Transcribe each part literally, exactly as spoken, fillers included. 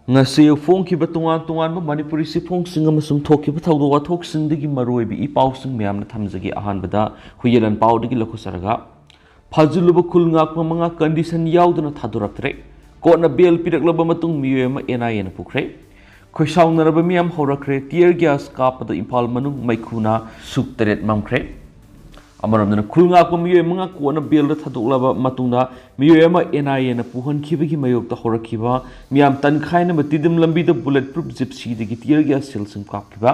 ꯉꯁꯤ ꯐꯣꯡꯈꯤꯕ ꯇꯣꯉꯥꯟ ꯇꯣꯉꯥꯟꯕ ꯃꯅꯤꯄꯨꯔꯤ ꯆꯦꯐꯣꯡꯁꯤꯡ ꯑꯃꯁꯨꯡ ꯊꯣꯛꯈꯤꯕ ꯊꯧꯗꯣꯛ ꯋꯥꯊꯣꯛꯁꯤꯡꯗꯒꯤ ꯃꯔꯨꯑꯣꯏꯕ ꯏ ꯄꯥꯎꯁꯤꯡ ꯃꯌꯥꯝꯅ ꯊꯝꯖꯒꯦ꯫ ꯑꯍꯥꯟꯕꯗ ꯍꯨꯏꯌꯦꯟ ꯂꯥꯟꯄꯥꯎꯗꯒꯤ ꯂꯧꯈꯠꯆꯔꯒ, ꯐꯥꯖꯤꯜꯂꯨꯕ ꯈꯨꯜ ꯉꯥꯛꯄ ꯃꯉꯥ ꯀꯟꯗꯤꯁꯟ ꯌꯥꯎꯗꯅ ꯊꯥꯗꯣꯔꯛꯇ꯭ꯔꯦ꯫ ꯀꯣꯔꯠꯅ ꯕꯦꯜ ꯄꯤꯔꯛꯂꯕ ꯃꯇꯨꯡ ꯃꯤꯑꯣꯏ ꯑꯃ ꯑꯦꯟ ꯑꯥꯏ ꯑꯦꯅ ꯄꯨꯈ꯭ꯔꯦ꯫ ꯈꯣꯏꯁꯥꯎꯅꯔꯕ ꯃꯤꯌꯥꯝ ꯍꯧꯔꯛꯈ꯭ꯔꯦ꯫ ꯇꯤꯌꯔ ꯒ꯭ꯌꯥꯁ ꯀꯥꯞꯄꯗ ꯏꯝꯐꯥꯜ ꯃꯅꯨꯡ ꯃꯩꯈꯨꯅ ꯁꯨꯛ ꯇꯔꯦꯠ ꯃꯝꯈ꯭ꯔꯦ꯫ ꯑꯃꯔꯣꯝꯗꯅ, ꯈꯨꯜ ꯉꯥꯛꯄ ꯃꯤꯑꯣꯏ ꯃꯉꯥ ꯀꯣꯟꯅ ꯕꯦꯜꯗ ꯊꯥꯗꯣꯛꯂꯕ ꯃꯇꯨꯡꯗ ꯃꯤꯑꯣꯏ ꯑꯃ ꯑꯦꯟ ꯑꯥꯏ ꯑꯦꯅ ꯄꯨꯍꯟꯈꯤꯕꯒꯤ ꯃꯥꯌꯣꯛꯇ ꯍꯧꯔꯛꯈꯤꯕ ꯃꯤꯌꯥꯝ ꯇꯟꯈꯥꯏꯅꯕ ꯇꯤꯗꯤꯝ ꯂꯝꯕꯤꯗ ꯕꯨꯂꯦꯠ ꯄ꯭ꯔꯨꯐ ꯖꯤꯞꯁꯤꯗꯒꯤ ꯇꯤꯌꯔ ꯒ꯭ꯌꯥꯁ ꯁꯦꯜꯁꯤꯡ ꯀꯥꯞꯈꯤꯕ꯫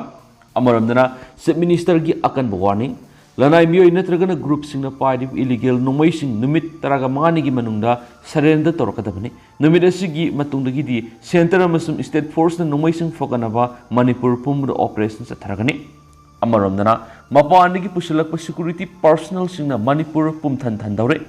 ꯑꯃꯔꯣꯝꯗꯅ, ꯆꯤꯐ ꯃꯤꯅꯤꯁꯇꯔꯒꯤ ꯑꯀꯟꯕ ꯋꯥꯔꯅꯤꯡ꯫ ꯂꯅꯥꯏ ꯃꯤꯑꯣꯏ ꯅꯠꯇ꯭ꯔꯒꯅ ꯒ꯭ꯔꯨꯞꯁꯤꯡꯅ ꯄꯥꯏꯔꯤꯕ ꯏꯂꯤꯒꯦꯜ ꯅꯣꯡꯃꯩꯁꯤꯡ ꯅꯨꯃꯤꯠ ꯇꯔꯥꯃꯉꯥꯅꯤꯒꯤ ꯃꯅꯨꯡꯗ ꯁꯔꯦꯟꯗꯔ ꯇꯧꯔꯛꯀꯗꯕꯅꯤ꯫ ꯅꯨꯃꯤꯠ ꯑꯁꯤꯒꯤ ꯃꯇꯨꯡꯗꯒꯤꯗꯤ ꯁꯦꯟꯇꯔ ꯑꯃꯁꯨꯡ ꯁ꯭ꯇꯦꯠ ꯐꯣꯔꯁꯅ ꯅꯣꯡꯃꯩꯁꯤꯡ ꯐꯒꯠꯅꯕ ꯃꯅꯤꯄꯨꯔ ꯄꯨꯝꯕꯗ ꯑꯣꯄꯔꯦꯁꯟ ꯆꯠꯊꯔꯒꯅꯤ꯫ ꯑꯃꯔꯣꯝꯗꯅ, ꯃꯄꯥꯟꯗꯒꯤ ꯄꯨꯁꯤꯜꯂꯛꯄ ꯁꯦꯀ꯭ꯌꯨꯔꯤꯇꯤ ꯄꯥꯔꯁꯣꯅꯦꯜꯁꯤꯡꯅ ꯃꯅꯤꯄꯨꯔ ꯄꯨꯝꯊꯟ ꯊꯟꯗꯧꯔꯦ꯫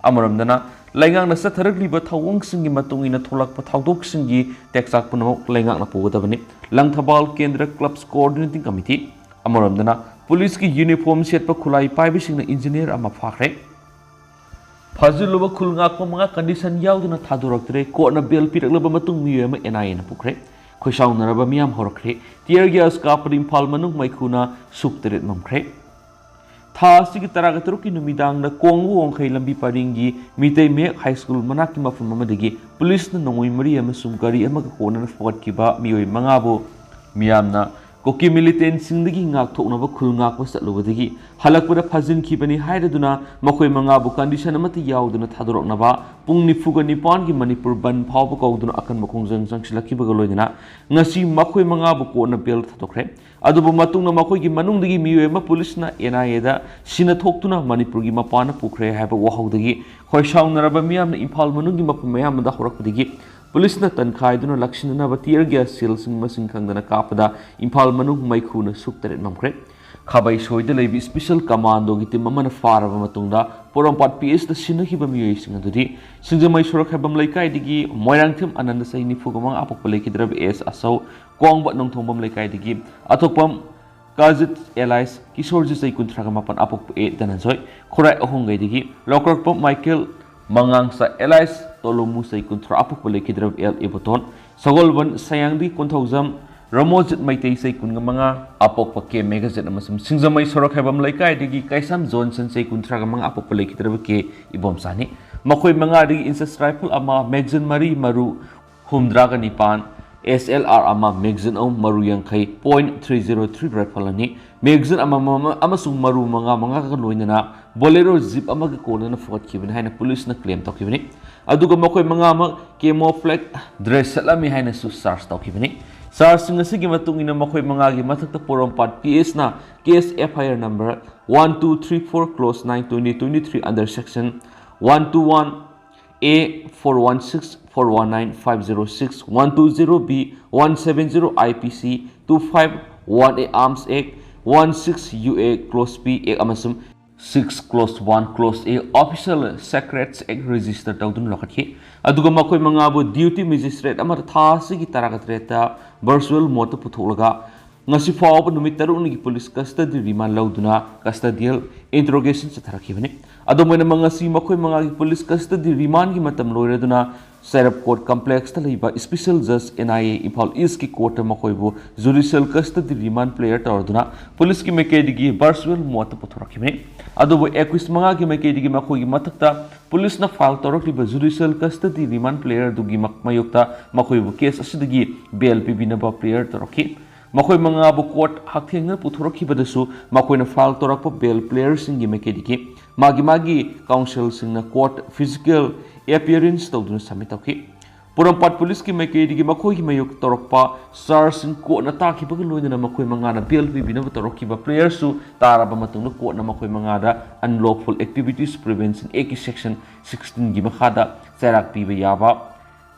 ꯑꯃꯔꯣꯝꯗꯅ, ꯂꯩꯉꯥꯛꯅ ꯆꯠꯊꯔꯛꯂꯤꯕ ꯊꯧꯑꯣꯡꯁꯤꯡꯒꯤ ꯃꯇꯨꯡ ꯏꯟꯅ ꯊꯣꯛꯂꯛꯄ ꯊꯧꯗꯣꯛꯁꯤꯡꯒꯤ ꯇꯦꯛꯆꯥꯛ ꯄꯨꯝꯅꯃꯛ ꯂꯩꯉꯥꯛꯅ ꯄꯨꯒꯗꯕꯅꯤ꯫ ꯂꯪꯊꯕꯥꯜ ꯀꯦꯟꯗ꯭ꯔ ꯀ꯭ꯂꯕꯁ ꯀꯣꯑꯣꯔꯗꯤꯅꯦꯇꯤꯡ ꯀꯃꯤꯇꯤ꯫ ꯑꯃꯔꯣꯝꯗꯅ, ꯄꯨꯂꯤꯁꯀꯤ ꯌꯨꯅꯤꯐꯣꯔꯝ ꯁꯦꯠꯄ ꯈꯨꯠꯂꯥꯏ ꯄꯥꯏꯕꯁꯤꯡꯅ ꯏꯟꯖꯤꯅꯤꯌꯔ ꯑꯃ ꯐꯥꯈ꯭ꯔꯦ꯫ ꯐꯥꯖꯤꯜꯂꯨꯕ ꯈꯨꯜ ꯉꯥꯛꯄ ꯃꯉꯥ ꯀꯟꯗꯤꯁꯟ ꯌꯥꯎꯗꯅ ꯊꯥꯗꯣꯔꯛꯇ꯭ꯔꯦ꯫ ꯀꯣꯔꯠꯅ ꯕꯦꯜ ꯄꯤꯔꯛꯂꯕ ꯃꯇꯨꯡ ꯃꯤꯑꯣꯏ ꯑꯃ ꯑꯦꯟ ꯑꯥꯏ ꯑꯦꯅ ꯄꯨꯈ꯭ꯔꯦ꯫ ꯈꯣꯏꯁꯥꯎꯅꯔꯕ ꯃꯤꯌꯥꯝ ꯍꯧꯔꯛꯈ꯭ꯔꯦ꯫ ꯇꯤꯌꯔ ꯒ꯭ꯌꯥꯁ ꯀꯥꯞꯄꯗ ꯏꯝꯐꯥꯜ ꯃꯅꯨꯡ ꯃꯩꯈꯨꯅ ꯁꯨꯛ ꯇꯔꯦꯠ ꯃꯝꯈ꯭ꯔꯦ꯫ ꯊꯥ ꯑꯁꯤꯒꯤ ꯇꯔꯥꯒ ꯇꯔꯨꯛꯀꯤ ꯅꯨꯃꯤꯗꯥꯡꯗ ꯀꯣꯡꯕ ꯋꯥꯡꯈꯩ ꯂꯝꯕꯤ ꯄꯔꯤꯡꯒꯤ ꯃꯤꯇꯩ ꯃꯌꯦꯛ ꯍꯥꯏ ꯁ꯭ꯀꯨꯜ ꯃꯅꯥꯛꯀꯤ ꯃꯐꯝ ꯑꯃꯗꯒꯤ ꯄꯨꯂꯤꯁꯅ ꯅꯣꯡꯃꯩ ꯃꯔꯤ ꯑꯃꯁꯨꯡ ꯒꯥꯔꯤ ꯑꯃꯒ ꯀꯣꯟꯅꯅ ꯐꯒꯠꯈꯤꯕ ꯃꯤꯑꯣꯏ ꯃꯉꯥꯕꯨ ꯃꯤꯌꯥꯝꯅ ꯀꯨꯀꯤ ꯃꯤꯂꯤꯇꯦꯟꯁꯤꯡꯗꯒꯤ ꯉꯥꯛꯊꯣꯛꯅꯕ ꯈꯨꯜ ꯉꯥꯛꯄ ꯆꯠꯂꯨꯕꯗꯒꯤ ꯍꯜꯂꯛꯄꯗ ꯐꯥꯖꯤꯟꯈꯤꯕꯅꯤ ꯍꯥꯏꯔꯗꯨꯅ ꯃꯈꯣꯏ ꯃꯉꯥꯕꯨ ꯀꯟꯗꯤꯁꯟ ꯑꯃꯠꯇ ꯌꯥꯎꯗꯅ ꯊꯥꯗꯣꯔꯛꯅꯕ ꯄꯨꯡ ꯅꯤꯐꯨꯒ ꯅꯤꯄꯥꯟꯒꯤ ꯃꯅꯤꯄꯨꯔ ꯕꯟ ꯐꯥꯎꯕ ꯀꯧꯗꯨꯅ ꯑꯀꯟꯕ ꯈꯣꯡꯖꯪ ꯆꯪꯁꯤꯜꯂꯛꯈꯤꯕꯒ ꯂꯣꯏꯅꯅ ꯉꯁꯤ ꯃꯈꯣꯏ ꯃꯉꯥꯕꯨ ꯀꯣꯔꯠꯅ ꯕꯦꯜ ꯊꯥꯗꯣꯛꯈ꯭ꯔꯦ꯫ ꯑꯗꯨꯕꯨ ꯃꯇꯨꯡꯗ ꯃꯈꯣꯏꯒꯤ ꯃꯅꯨꯡꯗꯒꯤ ꯃꯤꯑꯣꯏ ꯑꯃ ꯄꯨꯂꯤꯁꯅ ꯑꯦꯟ ꯑꯥꯏ ꯑꯦꯗ ꯁꯤꯟꯅ ꯊꯣꯛꯇꯨꯅ ꯃꯅꯤꯄꯨꯔꯒꯤ ꯃꯄꯥꯟꯗ ꯄꯨꯈ꯭ꯔꯦ ꯍꯥꯏꯕ ꯋꯥꯍꯧꯗꯒꯤ ꯈꯣꯏꯁꯥꯎꯅꯔꯕ ꯃꯤꯌꯥꯝꯅ ꯏꯝꯐꯥꯜ ꯃꯅꯨꯡꯒꯤ ꯃꯐꯝ ꯑꯌꯥꯝꯕꯗ ꯍꯧꯔꯛꯄꯗꯒꯤ ꯄꯨꯂꯤꯁꯅ ꯇꯟꯈꯥꯏꯗꯨꯅ ꯂꯥꯛꯁꯤꯟꯅꯅꯕ ꯇꯤꯌꯔ ꯒ꯭ꯌꯥꯁ ꯁꯦꯜꯁꯤꯡ ꯃꯁꯤꯡ ꯈꯪꯗꯅ ꯀꯥꯞꯄꯗ ꯏꯝꯐꯥꯜ ꯃꯅꯨꯡ ꯃꯩꯈꯨꯅ ꯁꯨꯛ ꯇꯔꯦꯠ ꯃꯝꯈ꯭ꯔꯦ꯫ ꯈꯥꯕꯩ ꯁꯣꯏꯗ ꯂꯩꯕ ꯁ꯭ꯄꯦꯁꯦꯜ ꯀꯃꯥꯟꯗꯣꯒꯤ ꯇꯤꯝ ꯑꯃꯅ ꯐꯥꯔꯕ ꯃꯇꯨꯡꯗ ꯄꯣꯔꯣꯝꯄꯥꯠ ꯄꯤ ꯑꯦꯁꯇ ꯁꯤꯟꯅꯈꯤꯕ ꯃꯤꯑꯣꯏꯁꯤꯡ ꯑꯗꯨꯗꯤ ꯁꯤꯡꯖꯃꯩ ꯁꯣꯔꯣꯛ ꯍꯥꯏꯕꯝ ꯂꯩꯀꯥꯏꯗꯒꯤ ꯃꯣꯏꯔꯥꯡꯊꯦꯝ ꯑꯅꯟꯗ, ꯆꯍꯤ ꯅꯤꯐꯨꯒ ꯃꯉꯥ, ꯑꯄꯣꯛꯄ ꯂꯩꯈꯤꯗ꯭ꯔꯕ ꯑꯦꯁ ꯑꯆꯧ, ꯀ꯭ꯋꯥꯡꯕ ꯅꯣꯡꯊꯣꯡꯕꯝ ꯂꯩꯀꯥꯏꯗꯒꯤ ꯑꯊꯣꯛꯄꯝ ꯀꯥꯖꯤꯠ ꯑꯦꯂꯥꯏꯁ ꯀꯤꯁꯣꯔꯖꯤꯠ, ꯆꯍꯤ ꯀꯨꯟꯊ꯭ꯔꯥꯒ ꯃꯥꯄꯟ, ꯑꯄꯣꯛꯄ ꯑꯦ ꯙꯅꯟꯖꯣꯏ, ꯈꯨꯔꯥꯏ ꯑꯍꯣꯡꯒꯩꯗꯒꯤ ꯂꯧꯀ꯭ꯔꯛꯄꯝ ꯃꯥꯏꯀꯦꯜ ꯃꯉꯥꯡꯆꯥ ꯑꯦꯂꯥꯏꯁ ꯇꯣꯂꯣꯃꯨ ꯆꯍꯤ ꯀꯨꯟꯊ꯭ꯔꯥ ꯑꯄꯣꯛꯄ ꯂꯩꯈꯤꯗ꯭ꯔꯕ ꯑꯦꯜ ꯏꯕꯣꯇꯣꯟ, ꯁꯒꯣꯜꯕꯟ ꯁꯌꯥꯡꯗꯤ ꯀꯣꯟꯊꯧꯖꯝ ꯔꯃꯣꯖꯤꯠ ꯃꯩꯇꯩ ꯆꯍꯤ ꯀꯨꯟꯒ ꯃꯉꯥ ꯑꯄꯣꯛꯄ ꯀꯦ ꯃꯦꯘꯖꯤꯠ ꯑꯃꯁꯨꯡ ꯁꯤꯡꯖꯃꯩ ꯁꯣꯔꯣꯛꯈꯥꯏꯕꯝ ꯂꯩꯀꯥꯏꯗꯒꯤ ꯀꯩꯁꯥꯝ ꯖꯣꯟꯁꯟ ꯆꯍꯤ ꯀꯨꯟꯊ꯭ꯔꯥꯒ ꯃꯉꯥ ꯑꯄꯣꯛꯄ ꯂꯩꯈꯤꯗ꯭ꯔꯕ ꯀꯦ ꯏꯕꯣꯝꯆꯥꯅꯤ꯫ ꯃꯈꯣꯏ ꯃꯉꯥꯗꯒꯤ ꯏꯟꯆꯦꯁ ꯔꯥꯏꯐꯜ ꯑꯃ, ꯃꯦꯒꯖꯤꯟ ꯃꯔꯤ, ꯃꯔꯨ ꯍꯨꯝꯗ꯭ꯔꯥꯒ ꯅꯤꯄꯥꯟ, ꯑꯦꯁ ꯑꯦꯜ ꯑꯥꯔ ꯑꯃ, ꯃꯦꯒꯖꯤꯟ ꯑꯍꯨꯝ, ꯃꯔꯨ ꯌꯥꯡꯈꯩ, point three zero three rifle ꯑꯅꯤ, ꯃꯦꯒꯖꯤꯟ ꯑꯃꯃꯝ ꯑꯃꯁꯨꯡ ꯃꯔꯨ ꯃꯉꯥ ꯃꯉꯥꯒ ꯂꯣꯏꯅꯅ ꯕꯣꯂꯦꯔꯣ ꯖꯤꯞ ꯑꯃꯒ ꯀꯣꯟꯅꯅ ꯐꯨꯒꯠꯈꯤꯕꯅꯤ ꯍꯥꯏꯅ ꯄꯨꯂꯤꯁꯅ ꯀ꯭ꯂꯦꯝ ꯇꯧꯈꯤꯕꯅꯤ꯫ ꯑꯗꯨꯒ ꯃꯈꯣꯏ ꯃꯉꯥꯃꯛ ꯀꯦꯃꯣꯐ꯭ꯂꯦꯛ ꯗ꯭ꯔꯦꯁ ꯁꯦꯠꯂꯝꯃꯤ ꯍꯥꯏꯅꯁꯨ ꯆꯥꯔꯖ ꯇꯧꯈꯤꯕꯅꯤ꯫ ꯆꯥꯔꯖꯁꯤꯡ ꯑꯁꯤꯒꯤ ꯃꯇꯨꯡ ꯏꯟꯅ ꯃꯈꯣꯏ ꯃꯉꯥꯒꯤ ꯃꯊꯛꯇ ꯄꯣꯔꯣꯝꯄꯥꯠ ꯄꯤ ꯑꯦꯁꯅ case F I R number one two three four clause nine twenty twenty three under section one two one A four one six, four one nine, five zero six, one two zero B, one seven zero I P C, two five one A Arms Act, one six U A Clause B Act ꯑꯃꯁꯨꯡ six Clause one Clause A Official Secrets Act register ꯇꯧꯗꯨꯅ ꯂꯧꯈꯠꯈꯤ꯫ ꯑꯗꯨꯒ ꯃꯈꯣꯏ ꯃꯉꯥꯕꯨ duty magistrate ꯑꯃꯗ ꯊꯥ ꯑꯁꯤꯒꯤ ꯇꯔꯥꯒ ꯇꯔꯦꯠꯇ virtual mode ꯇ ꯄꯨꯊꯣꯛꯂꯒ ꯉꯁꯤ ꯐꯥꯎꯕ ꯅꯨꯃꯤꯠ ꯇꯔꯨꯛꯅꯤꯒꯤ police custody remand ꯂꯧꯗꯨꯅ custodial interrogation ꯆꯠꯊꯔꯛꯈꯤꯕꯅꯤ꯫ ꯑꯗꯨꯝ ꯑꯣꯏꯅꯃꯛ, ꯉꯁꯤ ꯃꯈꯣꯏ ꯃꯉꯥꯒꯤ police custody remand ꯀꯤ ꯃꯇꯝ ꯂꯣꯏꯔꯗꯨꯅ ꯆꯩꯔꯞ court complex ꯇ ꯂꯩꯕ Special Judge N I A Imphal East ꯀꯤ court ꯇ ꯃꯈꯣꯏꯕꯨ judicial custody remand prayer ꯇꯧꯔꯗꯨꯅ police ꯀꯤ ꯃꯥꯏꯀꯩꯗꯒꯤ virtual mode ꯇ ꯄꯨꯊꯣꯔꯛꯈꯤꯕꯅꯤ꯫ ꯑꯗꯨꯕꯨ accused ꯃꯉꯥꯒꯤ ꯃꯥꯏꯀꯩꯗꯒꯤ ꯃꯈꯣꯏꯒꯤ ꯃꯊꯛꯇ police ꯅ file ꯇꯧꯔꯛꯂꯤꯕ judicial custody remand prayer ꯑꯗꯨꯒꯤ ꯃ-, ꯃꯥꯌꯣꯛꯇ ꯃꯈꯣꯏꯕꯨ case ꯑꯁꯤꯗꯒꯤ bail ꯄꯤꯕꯤꯅꯕ prayer ꯇꯧꯔꯛꯈꯤ꯫ ꯃꯈꯣꯏ ꯃꯉꯥꯕꯨ court ꯍꯛꯊꯦꯡꯅ ꯄꯨꯊꯣꯔꯛꯈꯤꯕꯗꯁꯨ ꯃꯈꯣꯏꯅ file ꯇꯧꯔꯛꯄ bail prayer ꯁꯤꯡꯒꯤ ꯃꯥꯏꯀꯩꯗꯒꯤ ꯃꯥꯒꯤ ꯃꯥꯒꯤ counsel ꯁꯤꯡꯅ court physical appearance ꯇꯧꯗꯨꯅ submit ꯇꯧꯈꯤ꯫ ꯄꯣꯔꯣꯝꯄꯥꯠ police ꯀꯤ ꯃꯥꯏꯀꯩꯗꯒꯤ ꯃꯈꯣꯏꯒꯤ ꯃꯥꯌꯣꯛꯇ ꯇꯧꯔꯛꯄ charge ꯁꯤꯡ court ꯅ ꯇꯥꯈꯤꯕꯒ ꯂꯣꯏꯅꯅ ꯃꯈꯣꯏ ꯃꯉꯥꯅ bail ꯄꯤꯕꯤꯅꯕ ꯇꯧꯔꯛꯈꯤꯕ prayer ꯁꯨ ꯇꯥꯔꯕ ꯃꯇꯨꯡꯗ court ꯅ ꯃꯈꯣꯏ ꯃꯉꯥꯗ Unlawful Activities Prevention Act ꯀꯤ section sixteen ꯒꯤ ꯃꯈꯥꯗ ꯆꯩꯔꯥꯛ ꯄꯤꯕ ꯌꯥꯕ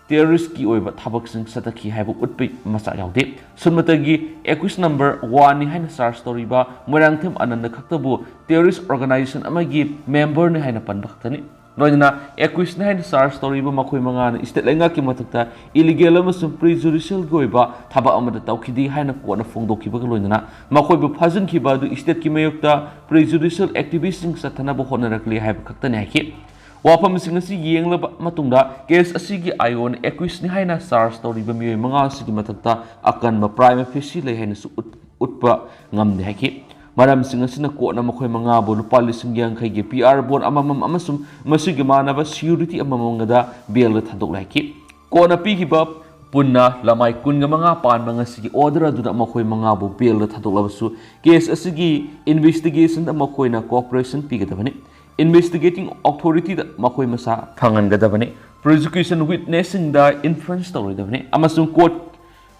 terrorist ꯀꯤ ꯑꯣꯏꯕ ꯊꯕꯛꯁꯤꯡ ꯆꯠꯊꯈꯤ ꯍꯥꯏꯕ ꯎꯠꯄ ꯃꯆꯥꯛ ꯌꯥꯎꯗꯦ꯫ ꯁꯨꯞꯅꯇꯒꯤ accused number one ꯅꯤ ꯍꯥꯏꯅ charge ꯇꯧꯔꯤꯕ ꯃꯣꯏꯔꯥꯡꯊꯦꯝ ꯑꯅꯟꯗ ꯈꯛꯇꯕꯨ terrorist organization ꯑꯃꯒꯤ member ꯅꯤ ꯍꯥꯏꯅ ꯄꯟꯕ ꯈꯛꯇꯅꯤ꯫ ꯂꯣꯏꯅꯅ accused ꯅꯤ ꯍꯥꯏꯅ charge ꯇꯧꯔꯤꯕ ꯃꯈꯣꯏ ꯃꯉꯥꯅ state ꯂꯩꯉꯥꯛꯀꯤ ꯃꯊꯛꯇ illegal ꯑꯃꯁꯨꯡ prejudicial ꯒꯤ ꯑꯣꯏꯕ ꯊꯕꯛ ꯑꯃꯗ ꯇꯧꯈꯤꯗꯦ ꯍꯥꯏꯅ court ꯅ ꯐꯣꯡꯗꯣꯛꯈꯤꯕꯒ ꯂꯣꯏꯅꯅ ꯃꯈꯣꯏꯕꯨ ꯐꯥꯖꯤꯟꯈꯤꯕ ꯑꯗꯨ state ꯀꯤ ꯃꯥꯌꯣꯛꯇ prejudicial activity ꯁꯤꯡ ꯆꯠꯊꯅꯕ ꯍꯣꯠꯅꯔꯛꯂꯤ ꯍꯥꯏꯕ ꯈꯛꯇꯅꯤ ꯍꯥꯏꯈꯤ꯫ ꯋꯥꯐꯝꯁꯤꯡ ꯑꯁꯤ ꯌꯦꯡꯂꯕ ꯃꯇꯨꯡꯗ, ꯀꯦꯁ ꯑꯁꯤꯒꯤ ꯑꯥꯏꯑꯣꯟ ꯑꯦꯀ꯭ꯌꯨꯁꯅꯤ ꯍꯥꯏꯅ ꯆꯥꯔꯖ ꯇꯧꯔꯤꯕ ꯃꯤꯑꯣꯏ ꯃꯉꯥ ꯑꯁꯤꯒꯤ ꯃꯊꯛꯇ ꯑꯀꯟꯕ ꯄ꯭ꯔꯥꯏꯃ ꯐꯦꯁꯤ ꯂꯩ ꯍꯥꯏꯅꯁꯨ ꯎꯠ-, ꯎꯠꯄ ꯉꯝꯗꯦ ꯍꯥꯏꯈꯤ꯫ ꯃꯔꯝꯁꯤꯡ ꯑꯁꯤꯅ ꯀꯣꯔꯠꯅ ꯃꯈꯣꯏ ꯃꯉꯥꯕꯨ ꯂꯨꯄꯥ ꯂꯤꯁꯤꯡ ꯌꯥꯡꯈꯩꯒꯤ ꯄꯤ ꯑꯥꯔ ꯕꯣꯟ ꯑꯃꯃꯝ ꯑꯃꯁꯨꯡ ꯃꯁꯤꯒꯤ ꯃꯥꯟꯅꯕ ꯁꯤꯀ꯭ꯌꯨꯔꯤꯇꯤ ꯑꯃꯃꯝꯒꯗ ꯕꯦꯜꯗ ꯊꯥꯗꯣꯛꯂꯦ ꯍꯥꯏꯈꯤ꯫ ꯀꯣꯔꯠꯅ ꯄꯤꯈꯤꯕ ꯄꯨꯟꯅ ꯂꯃꯥꯏ ꯀꯨꯟꯒ ꯃꯉꯥ ꯄꯥꯟꯕ ꯉꯁꯤꯒꯤ ꯑꯣꯔꯗꯔ ꯑꯗꯨꯗ ꯃꯈꯣꯏ ꯃꯉꯥꯕꯨ ꯕꯦꯜꯗ ꯊꯥꯗꯣꯛꯂꯕꯁꯨ, ꯀꯦꯁ ꯑꯁꯤꯒꯤ ꯏꯟꯚꯦꯁꯇꯤꯒꯦꯁꯟꯗ ꯃꯈꯣꯏꯅ ꯀꯣꯑꯣꯄꯔꯦꯁꯟ ꯄꯤꯒꯗꯕꯅꯤ꯫ ꯏꯟꯚꯦꯁꯇꯤꯒꯦꯇꯤꯡ ꯑꯣꯊꯣꯔꯤꯇꯤꯗ ꯃꯈꯣꯏ ꯃꯁꯥ ꯈꯪꯍꯟꯒꯗꯕꯅꯤ꯫ ꯄ꯭ꯔꯣꯁꯤꯀ꯭ꯌꯨꯁꯟ ꯋꯤꯠꯅꯦꯁꯁꯤꯡꯗ ꯏꯟꯐ꯭ꯂꯨꯑꯦꯟꯁ ꯇꯧꯔꯣꯏꯗꯕꯅꯤ ꯑꯃꯁꯨꯡ ꯀꯣꯔꯠ,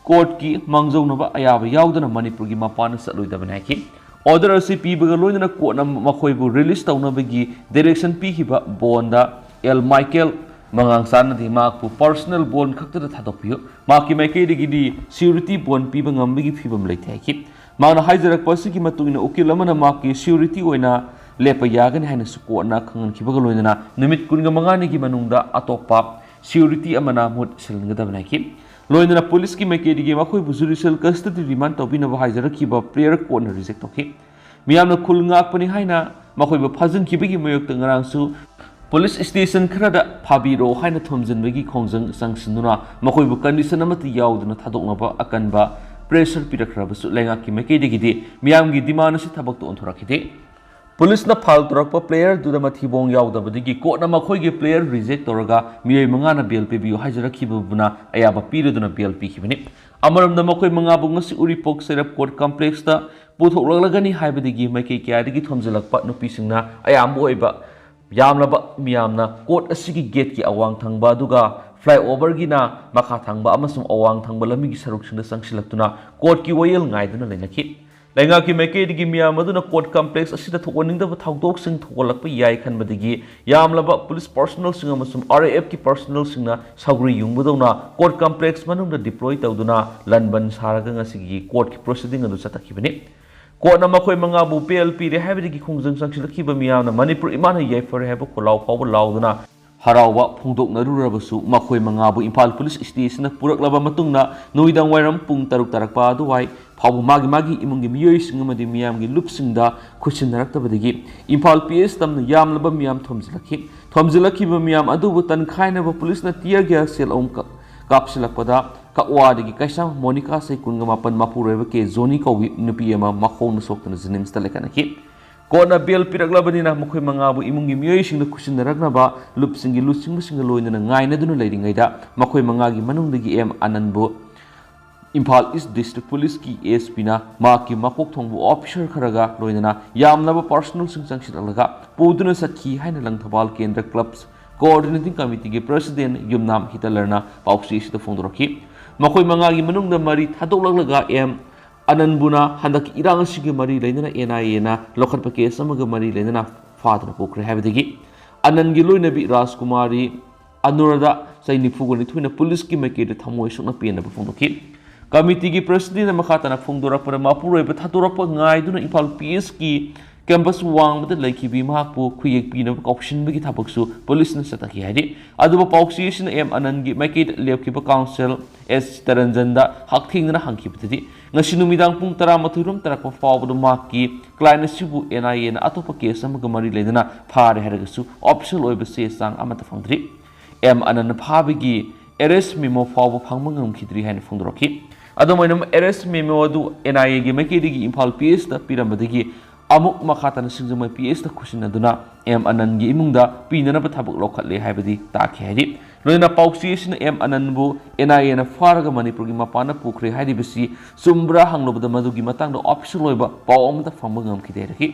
ꯀꯣꯔꯠꯀꯤ ꯃꯥꯡꯖꯧꯅꯕ ꯑꯌꯥꯕ ꯌꯥꯎꯗꯅ ꯃꯅꯤꯄꯨꯔꯒꯤ ꯃꯄꯥꯟꯗ ꯆꯠꯂꯣꯏꯗꯕꯅꯤ ꯍꯥꯏꯈꯤ꯫ ꯑꯣꯔꯗꯔ ꯑꯁꯤ ꯄꯤꯕꯒ ꯂꯣꯏꯅꯅ ꯀꯣꯔꯠꯅ ꯃꯈꯣꯏꯕꯨ ꯔꯤꯂꯤꯁ ꯇꯧꯅꯕꯒꯤ ꯗꯥꯏꯔꯦꯛꯁꯟ ꯄꯤꯈꯤꯕ ꯕꯣꯟꯗ ꯑꯦꯜ ꯃꯥꯏꯀꯦꯜ ꯃꯉꯥꯡꯆꯥꯅꯗꯤ ꯃꯍꯥꯛꯄꯨ ꯄꯔꯁꯣꯅꯦꯜ ꯕꯣꯟ ꯈꯛꯇꯗ ꯊꯥꯗꯣꯛꯄꯤꯌꯨ꯫ ꯃꯍꯥꯛꯀꯤ ꯃꯥꯏꯀꯩꯗꯒꯤꯗꯤ ꯁꯤꯀ꯭ꯌꯨꯔꯤꯇꯤ ꯕꯣꯟ ꯄꯤꯕ ꯉꯝꯕꯒꯤ ꯐꯤꯕꯝ ꯂꯩꯇꯦ ꯍꯥꯏꯈꯤ꯫ ꯃꯍꯥꯛꯅ ꯍꯥꯏꯖꯔꯛꯄ ꯑꯁꯤꯒꯤ ꯃꯇꯨꯡ ꯏꯟꯅ ꯎꯀꯤꯜ ꯑꯃꯅ ꯃꯍꯥꯛꯀꯤ ꯁꯤꯀ꯭ꯌꯨꯔꯤꯇꯤ ꯑꯣꯏꯅ ꯂꯦꯞꯄ ꯌꯥꯒꯅꯤ ꯍꯥꯏꯅꯁꯨ ꯀꯣꯔꯠꯅ ꯈꯪꯍꯟꯈꯤꯕꯒ ꯂꯣꯏꯅꯅ ꯅꯨꯃꯤꯠ ꯀꯨꯟꯒ ꯃꯉꯥꯅꯤꯒꯤ ꯃꯅꯨꯡꯗ ꯑꯇꯣꯞꯄ ꯁꯤꯀ꯭ꯌꯨꯔꯤꯇꯤ ꯑꯃꯅ ꯃꯍꯨꯠ ꯁꯤꯜꯍꯟꯒꯗꯕꯅꯤ ꯍꯥꯏꯈꯤ꯫ ꯂꯣꯏꯅꯅ ꯄꯨꯂꯤꯁꯀꯤ ꯃꯥꯏꯀꯩꯗꯒꯤ ꯃꯈꯣꯏꯕꯨ ꯖꯨꯗꯤꯁꯤꯌꯦꯜ ꯀꯁꯇꯗꯤ ꯔꯤꯃꯥꯟ ꯇꯧꯕꯤꯅꯕ ꯍꯥꯏꯖꯔꯛꯈꯤꯕ ꯄ꯭ꯂꯦꯌꯔ ꯀꯣꯔꯠꯅ ꯔꯤꯖꯦꯛ ꯇꯧꯈꯤ꯫ ꯃꯤꯌꯥꯝꯅ ꯈꯨꯜ ꯉꯥꯛꯄꯅꯤ ꯍꯥꯏꯅ ꯃꯈꯣꯏꯕꯨ ꯐꯥꯖꯤꯟꯈꯤꯕꯒꯤ ꯃꯥꯌꯣꯛꯇ ꯉꯔꯥꯡꯁꯨ ꯄꯨꯂꯤꯁ ꯁ꯭ꯇꯦꯁꯟ ꯈꯔꯗ ꯐꯥꯕꯤꯔꯣ ꯍꯥꯏꯅ ꯊꯣꯝꯖꯤꯟꯕꯒꯤ ꯈꯣꯡꯖꯪ ꯆꯪꯁꯤꯟꯗꯨꯅ ꯃꯈꯣꯏꯕꯨ ꯀꯟꯗꯤꯁꯟ ꯑꯃꯠꯇ ꯌꯥꯎꯗꯅ ꯊꯥꯗꯣꯛꯅꯕ ꯑꯀꯟꯕ ꯄ꯭ꯔꯦꯁꯔ ꯄꯤꯔꯛꯈ꯭ꯔꯕꯁꯨ ꯂꯩꯉꯥꯛꯀꯤ ꯃꯥꯏꯀꯩꯗꯒꯤꯗꯤ ꯃꯤꯌꯥꯝꯒꯤ ꯗꯤꯃꯥꯟ ꯑꯁꯤ ꯊꯕꯛꯇ ꯑꯣꯟꯊꯣꯔꯛꯈꯤꯗꯦ꯫ ꯄꯨꯂꯤꯁꯅ ꯐꯥꯏꯜ ꯇꯧꯔꯛꯄ ꯄ꯭ꯂꯦꯌꯔꯗꯨꯗ ꯃꯊꯤꯕꯣꯡ ꯌꯥꯎꯗꯕꯗꯒꯤ ꯀꯣꯔꯠꯅ ꯃꯈꯣꯏꯒꯤ ꯄ꯭ꯂꯦꯌꯔ ꯔꯤꯖꯦꯛ ꯇꯧꯔꯒ ꯃꯤꯑꯣꯏ ꯃꯉꯥꯅ ꯕꯦꯜ ꯄꯤꯕꯤꯌꯨ ꯍꯥꯏꯖꯔꯛꯈꯤꯕꯗꯨꯅ ꯑꯌꯥꯕ ꯄꯤꯔꯗꯨꯅ ꯕꯦꯜ ꯄꯤꯈꯤꯕꯅꯤ꯫ ꯑꯃꯔꯣꯝꯗ ꯃꯈꯣꯏ ꯃꯉꯥꯕꯨ ꯉꯁꯤ ꯎꯔꯤꯄꯣꯛ ꯁꯦꯔꯞ ꯀꯣꯔꯠ ꯀꯝꯄ꯭ꯂꯦꯛꯁꯇ ꯄꯨꯊꯣꯛꯂꯛꯂꯒꯅꯤ ꯍꯥꯏꯕꯗꯒꯤ ꯃꯥꯏꯀꯩ ꯀꯌꯥꯗꯒꯤ ꯊꯣꯝꯖꯤꯜꯂꯛꯄ ꯅꯨꯄꯤꯁꯤꯡꯅ ꯑꯌꯥꯝꯕ ꯑꯣꯏꯕ ꯌꯥꯝꯂꯕ ꯃꯤꯌꯥꯝꯅ ꯀꯣꯔꯠ ꯑꯁꯤꯒꯤ ꯒꯦꯠꯀꯤ ꯑꯋꯥꯡ ꯊꯪꯕ ꯑꯗꯨꯒ ꯐ꯭ꯂꯥꯏꯑꯣꯚꯔꯒꯤꯅ ꯃꯈꯥ ꯊꯪꯕ ꯑꯃꯁꯨꯡ ꯑꯋꯥꯡ ꯊꯪꯕ ꯂꯝꯕꯤꯒꯤ ꯁꯔꯨꯛꯁꯤꯡꯗ ꯆꯪꯁꯤꯜꯂꯛꯇꯨꯅ ꯀꯣꯔꯠꯀꯤ ꯋꯥꯌꯦꯜ ꯉꯥꯏꯗꯨꯅ ꯂꯩꯅꯈꯤ꯫ ꯂꯩꯉꯥꯛꯀꯤ ꯃꯥꯏꯀꯩꯗꯒꯤ ꯃꯤꯌꯥꯝ ꯑꯗꯨꯅ ꯀꯣꯔꯠ ꯀꯝꯄ꯭ꯂꯦꯛꯁ ꯑꯁꯤꯗ ꯊꯣꯛꯍꯟꯅꯤꯡꯗꯕ ꯊꯧꯗꯣꯛꯁꯤꯡ ꯊꯣꯛꯍꯜꯂꯛꯄ ꯌꯥꯏ ꯈꯟꯕꯗꯒꯤ ꯌꯥꯝꯂꯕ ꯄꯨꯂꯤꯁ ꯄꯔꯁꯣꯅꯦꯜꯁꯤꯡ ꯑꯃꯁꯨꯡ ꯑꯥꯔ ꯑꯦ ꯑꯦꯐꯀꯤ ꯄꯔꯁꯣꯅꯦꯜꯁꯤꯡꯅ ꯁꯧꯒ꯭ꯔꯤ ꯌꯨꯡꯕꯗꯧꯅ ꯀꯣꯔꯠ ꯀꯝꯄ꯭ꯂꯦꯛꯁ ꯃꯅꯨꯡꯗ ꯗꯤꯄ꯭ꯂꯣꯏ ꯇꯧꯗꯨꯅ ꯂꯟꯕꯟ ꯁꯥꯔꯒ ꯉꯁꯤꯒꯤ ꯀꯣꯔꯠꯀꯤ ꯄ꯭ꯔꯣꯁꯤꯗꯤꯡ ꯑꯗꯨ ꯆꯠꯊꯈꯤꯕꯅꯤ꯫ ꯀꯣꯔꯠꯅ ꯃꯈꯣꯏ ꯃꯉꯥꯕꯨ ꯕꯦꯜ ꯄꯤꯔꯦ ꯍꯥꯏꯕꯗꯒꯤ ꯈꯣꯡꯖꯪ ꯆꯪꯁꯤꯜꯂꯛꯈꯤꯕ ꯃꯤꯌꯥꯝꯅ "ꯃꯅꯤꯄꯨꯔ ꯏꯃꯥꯅ ꯌꯥꯏꯐꯔꯦ" ꯍꯥꯏꯕ ꯈꯣꯜꯂꯥꯎ ꯐꯥꯎꯕ ꯂꯥꯎꯗꯨꯅ ꯍꯔꯥꯎꯕ ꯐꯣꯡꯗꯣꯛꯅꯔꯨꯔꯕꯁꯨ, ꯃꯈꯣꯏ ꯃꯉꯥꯕꯨ ꯏꯝꯐꯥꯜ ꯄꯨꯂꯤꯁ ꯁ꯭ꯇꯦꯁꯟꯗ ꯄꯨꯔꯛꯂꯕ ꯃꯇꯨꯡꯗ ꯅꯨꯃꯤꯗꯥꯡ ꯋꯥꯏꯔꯝ ꯄꯨꯡ ꯇꯔꯨꯛ ꯇꯥꯔꯛꯄ ꯑꯗꯨꯋꯥꯏ ꯐꯥꯎꯕ ꯃꯥꯒꯤ ꯃꯥꯒꯤ ꯏꯃꯨꯡꯒꯤ ꯃꯤꯑꯣꯏꯁꯤꯡ ꯑꯃꯗꯤ ꯃꯤꯌꯥꯝꯒꯤ ꯂꯨꯞꯁꯤꯡꯗ ꯈꯨꯠꯁꯤꯟꯅꯔꯛꯇꯕꯗꯒꯤ ꯏꯝꯐꯥꯜ ꯄꯤ ꯑꯦꯁ ꯇꯝꯅ ꯌꯥꯝꯂꯕ ꯃꯤꯌꯥꯝ ꯊꯣꯝꯖꯤꯜꯂꯛꯈꯤ꯫ ꯊꯣꯝꯖꯤꯜꯂꯛꯈꯤꯕ ꯃꯤꯌꯥꯝ ꯑꯗꯨꯕꯨ ꯇꯟꯈꯥꯏꯅꯕ ꯄꯨꯂꯤꯁꯅ tear gas shell ꯑꯍꯨꯝ ꯀꯥꯞ-, ꯀꯥꯞꯁꯤꯜꯂꯛꯄꯗ ꯀꯛꯋꯥꯗꯒꯤ ꯀꯩꯁꯥꯝ ꯃꯣꯅꯤꯀꯥ ꯆꯍꯤ ꯀꯨꯟꯒ ꯃꯥꯄꯟ ꯃꯄꯨꯔꯣꯏꯕ ꯀꯦ ꯖꯣꯅꯤ ꯀꯧꯕꯤ ꯅꯨꯄꯤ ꯑꯃ ꯃꯈꯣꯡꯅ ꯁꯣꯛꯇꯨꯅ ꯖꯦꯅꯤꯝꯁꯇ ꯂꯩꯈꯠꯅꯈꯤ꯫ ꯀꯣꯔꯠꯅ ꯕꯦꯜ ꯄꯤꯔꯛꯂꯕꯅꯤꯅ ꯃꯈꯣꯏ ꯃꯉꯥꯕꯨ ꯏꯃꯨꯡꯒꯤ ꯃꯤꯑꯣꯏꯁꯤꯡꯗ ꯈꯨꯠꯁꯤꯟꯅꯔꯛꯅꯕ ꯂꯨꯞꯁꯤꯡꯒꯤ ꯂꯨꯆꯤꯡꯕꯁꯤꯡꯒ ꯂꯣꯏꯅꯅ ꯉꯥꯏꯅꯗꯨꯅ ꯂꯩꯔꯤꯉꯩꯗ ꯃꯈꯣꯏ ꯃꯉꯥꯒꯤ ꯃꯅꯨꯡꯗꯒꯤ ꯑꯦꯝ ꯑꯅꯟꯕꯨ ꯏꯝꯐꯥꯜ ꯏꯁ ꯗꯤꯁꯇ꯭ꯔꯤꯛ ꯄꯨꯂꯤꯁꯀꯤ ꯑꯦꯁ ꯄꯤꯅ ꯃꯍꯥꯛꯀꯤ ꯃꯀꯣꯛ ꯊꯣꯡꯕ ꯑꯣꯐꯤꯁꯔ ꯈꯔꯒ ꯂꯣꯏꯅꯅ ꯌꯥꯝꯂꯕ ꯄꯥꯔꯁꯣꯅꯦꯜꯁꯤꯡ ꯆꯪꯁꯤꯜꯂꯛꯂꯒ ꯄꯨꯗꯨꯅ ꯆꯠꯈꯤ ꯍꯥꯏꯅ ꯂꯪꯊꯕꯥꯜ ꯀꯦꯟꯗ꯭ꯔ ꯀ꯭ꯂꯕꯁ ꯀꯣꯑꯣꯔꯗꯤꯅꯦꯇꯤꯡ ꯀꯃꯤꯇꯤꯒꯤ ꯄ꯭ꯔꯦꯁꯤꯗꯦꯟ ꯌꯨꯝꯅꯥꯝ ꯍꯤꯇꯂꯔꯅ ꯄꯥꯎꯆꯦ ꯑꯁꯤꯗ ꯐꯣꯡꯗꯣꯔꯛꯈꯤ꯫ ꯃꯈꯣꯏ ꯃꯉꯥꯒꯤ ꯃꯅꯨꯡꯗ ꯃꯔꯤ ꯊꯥꯗꯣꯛꯂꯛꯂꯒ ꯑꯦꯝ ꯑꯅꯟꯕꯨꯅ ꯍꯟꯗꯛꯀꯤ ꯏꯔꯥꯡ ꯑꯁꯤꯒꯤ ꯃꯔꯤ ꯂꯩꯅꯅ ꯑꯦꯟ ꯑꯥꯏ ꯑꯦꯅ ꯂꯧꯈꯠꯄ ꯀꯦꯁ ꯑꯃꯒ ꯃꯔꯤ ꯂꯩꯅꯅ ꯐꯥꯗꯨꯅ ꯄꯨꯈ꯭ꯔꯦ ꯍꯥꯏꯕꯗꯒꯤ ꯑꯅꯟꯒꯤ ꯂꯣꯏꯅꯕꯤ ꯔꯥꯖꯀꯨꯃꯥꯔꯤ ꯑꯅꯨꯔꯥꯙ ꯆꯍꯤ ꯅꯤꯐꯨꯒ ꯅꯤꯊꯣꯏꯅ ꯄꯨꯂꯤꯁꯀꯤ ꯃꯥꯏꯀꯩꯗ ꯊꯃꯣꯏ ꯁꯣꯛꯅ ꯄꯦꯟꯗꯕ ꯐꯣꯡꯗꯣꯛꯈꯤ꯫ ꯀꯃꯤꯇꯤꯒꯤ ꯄ꯭ꯔꯦꯁꯤꯗꯦꯟꯅ ꯃꯈꯥ ꯇꯥꯅ ꯐꯣꯡꯗꯣꯔꯛꯄꯗ ꯃꯄꯨꯔꯣꯏꯕ ꯊꯥꯗꯣꯔꯛꯄ ꯉꯥꯏꯗꯨꯅ ꯏꯝꯐꯥꯜ ꯄꯤ ꯑꯦꯁꯀꯤ ꯀꯦꯝꯄꯁ ꯋꯥꯡꯃꯗ ꯂꯩꯈꯤꯕꯤ ꯃꯍꯥꯛꯄꯨ ꯈꯨꯌꯦꯛ ꯄꯤꯅꯕ ꯀꯥꯎꯁꯤꯟꯕꯒꯤ ꯊꯕꯛꯁꯨ ꯄꯨꯂꯤꯁꯅ ꯆꯠꯊꯈꯤ ꯍꯥꯏꯔꯤ꯫ ꯑꯗꯨꯕꯨ ꯄꯥꯎꯆꯦ ꯑꯁꯤꯅ ꯑꯦꯝ ꯑꯅꯟꯒꯤ ꯃꯥꯏꯀꯩꯗ ꯂꯦꯞꯈꯤꯕ ꯀꯥꯎꯟꯁꯤꯜ ꯑꯦꯁ ꯆꯤꯇꯔꯟꯖꯟꯗ ꯍꯛꯊꯦꯡꯅꯅ ꯍꯪꯈꯤꯕꯗꯗꯤ ꯉꯁꯤ ꯅꯨꯃꯤꯗꯥꯡ ꯄꯨꯡ ꯇꯔꯥꯃꯥꯊꯣꯏ ꯔꯣꯝ ꯇꯥꯔꯛꯄ ꯐꯥꯎꯕꯗ ꯃꯍꯥꯛꯀꯤ ꯀ꯭ꯂꯥꯏꯟ ꯑꯁꯤꯕꯨ ꯑꯦꯟ ꯑꯥꯏ ꯑꯦꯅ ꯑꯇꯣꯞꯄ ꯀꯦꯁ ꯑꯃꯒ ꯃꯔꯤ ꯂꯩꯅꯅ ꯐꯥꯔꯦ ꯍꯥꯏꯔꯒꯁꯨ ꯑꯣꯐꯤꯁꯤꯌꯦꯜ ꯑꯣꯏꯕ ꯆꯦ ꯆꯥꯡ ꯑꯃꯠꯇ ꯐꯪꯗ꯭ꯔꯤ꯫ ꯑꯦꯝ ꯑꯅꯟ ꯐꯥꯕꯒꯤ ꯑꯦꯔꯦꯁ ꯃꯦꯃꯣ ꯐꯥꯎꯕ ꯐꯪꯕ ꯉꯝꯈꯤꯗ꯭ꯔꯤ ꯍꯥꯏꯅ ꯐꯣꯡꯗꯣꯔꯛꯈꯤ꯫ ꯑꯗꯨꯝ ꯑꯣꯏꯅꯃꯛ ꯑꯦꯔꯦꯁ ꯃꯦꯃꯣ ꯑꯗꯨ ꯑꯦꯟ ꯑꯥꯏ ꯑꯦꯒꯤ ꯃꯥꯏꯀꯩꯗꯒꯤ ꯏꯝꯐꯥꯜ ꯄꯤ ꯑꯦꯁꯇ ꯄꯤꯔꯝꯕꯗꯒꯤ ꯑꯃꯨꯛ ꯃꯈꯥ ꯇꯥꯅ ꯁꯤꯡꯖꯃꯩ ꯄꯤ ꯑꯦꯁꯇ ꯈꯨꯠꯁꯤꯟꯅꯗꯨꯅ ꯑꯦꯝ ꯑꯅꯟꯒꯤ ꯏꯃꯨꯡꯗ ꯄꯤꯅꯅꯕ ꯊꯕꯛ ꯂꯧꯈꯠꯂꯦ ꯍꯥꯏꯕꯗꯤ ꯇꯥꯛꯈꯤ ꯍꯥꯏꯔꯤ꯫ ꯂꯣꯏꯅꯅ ꯄꯥꯎꯆꯦ ꯑꯁꯤꯅ ꯑꯦꯝ ꯑꯅꯟꯕꯨ ꯑꯦꯟ ꯑꯥꯏ ꯑꯦꯅ ꯐꯥꯔꯒ ꯃꯅꯤꯄꯨꯔꯒꯤ ꯃꯄꯥꯟꯗ ꯄꯨꯈ꯭ꯔꯦ ꯍꯥꯏꯔꯤꯕꯁꯤ ꯆꯨꯝꯕ꯭ꯔꯥ ꯍꯪꯂꯨꯕꯗ ꯃꯗꯨꯒꯤ ꯃꯇꯥꯡꯗ ꯑꯣꯐꯤꯁꯤꯌꯦꯜ ꯑꯣꯏꯕ ꯄꯥꯎ ꯑꯃꯠꯇ ꯐꯪꯕ ꯉꯝꯈꯤꯗꯦ ꯍꯥꯏꯔꯛꯈꯤ꯫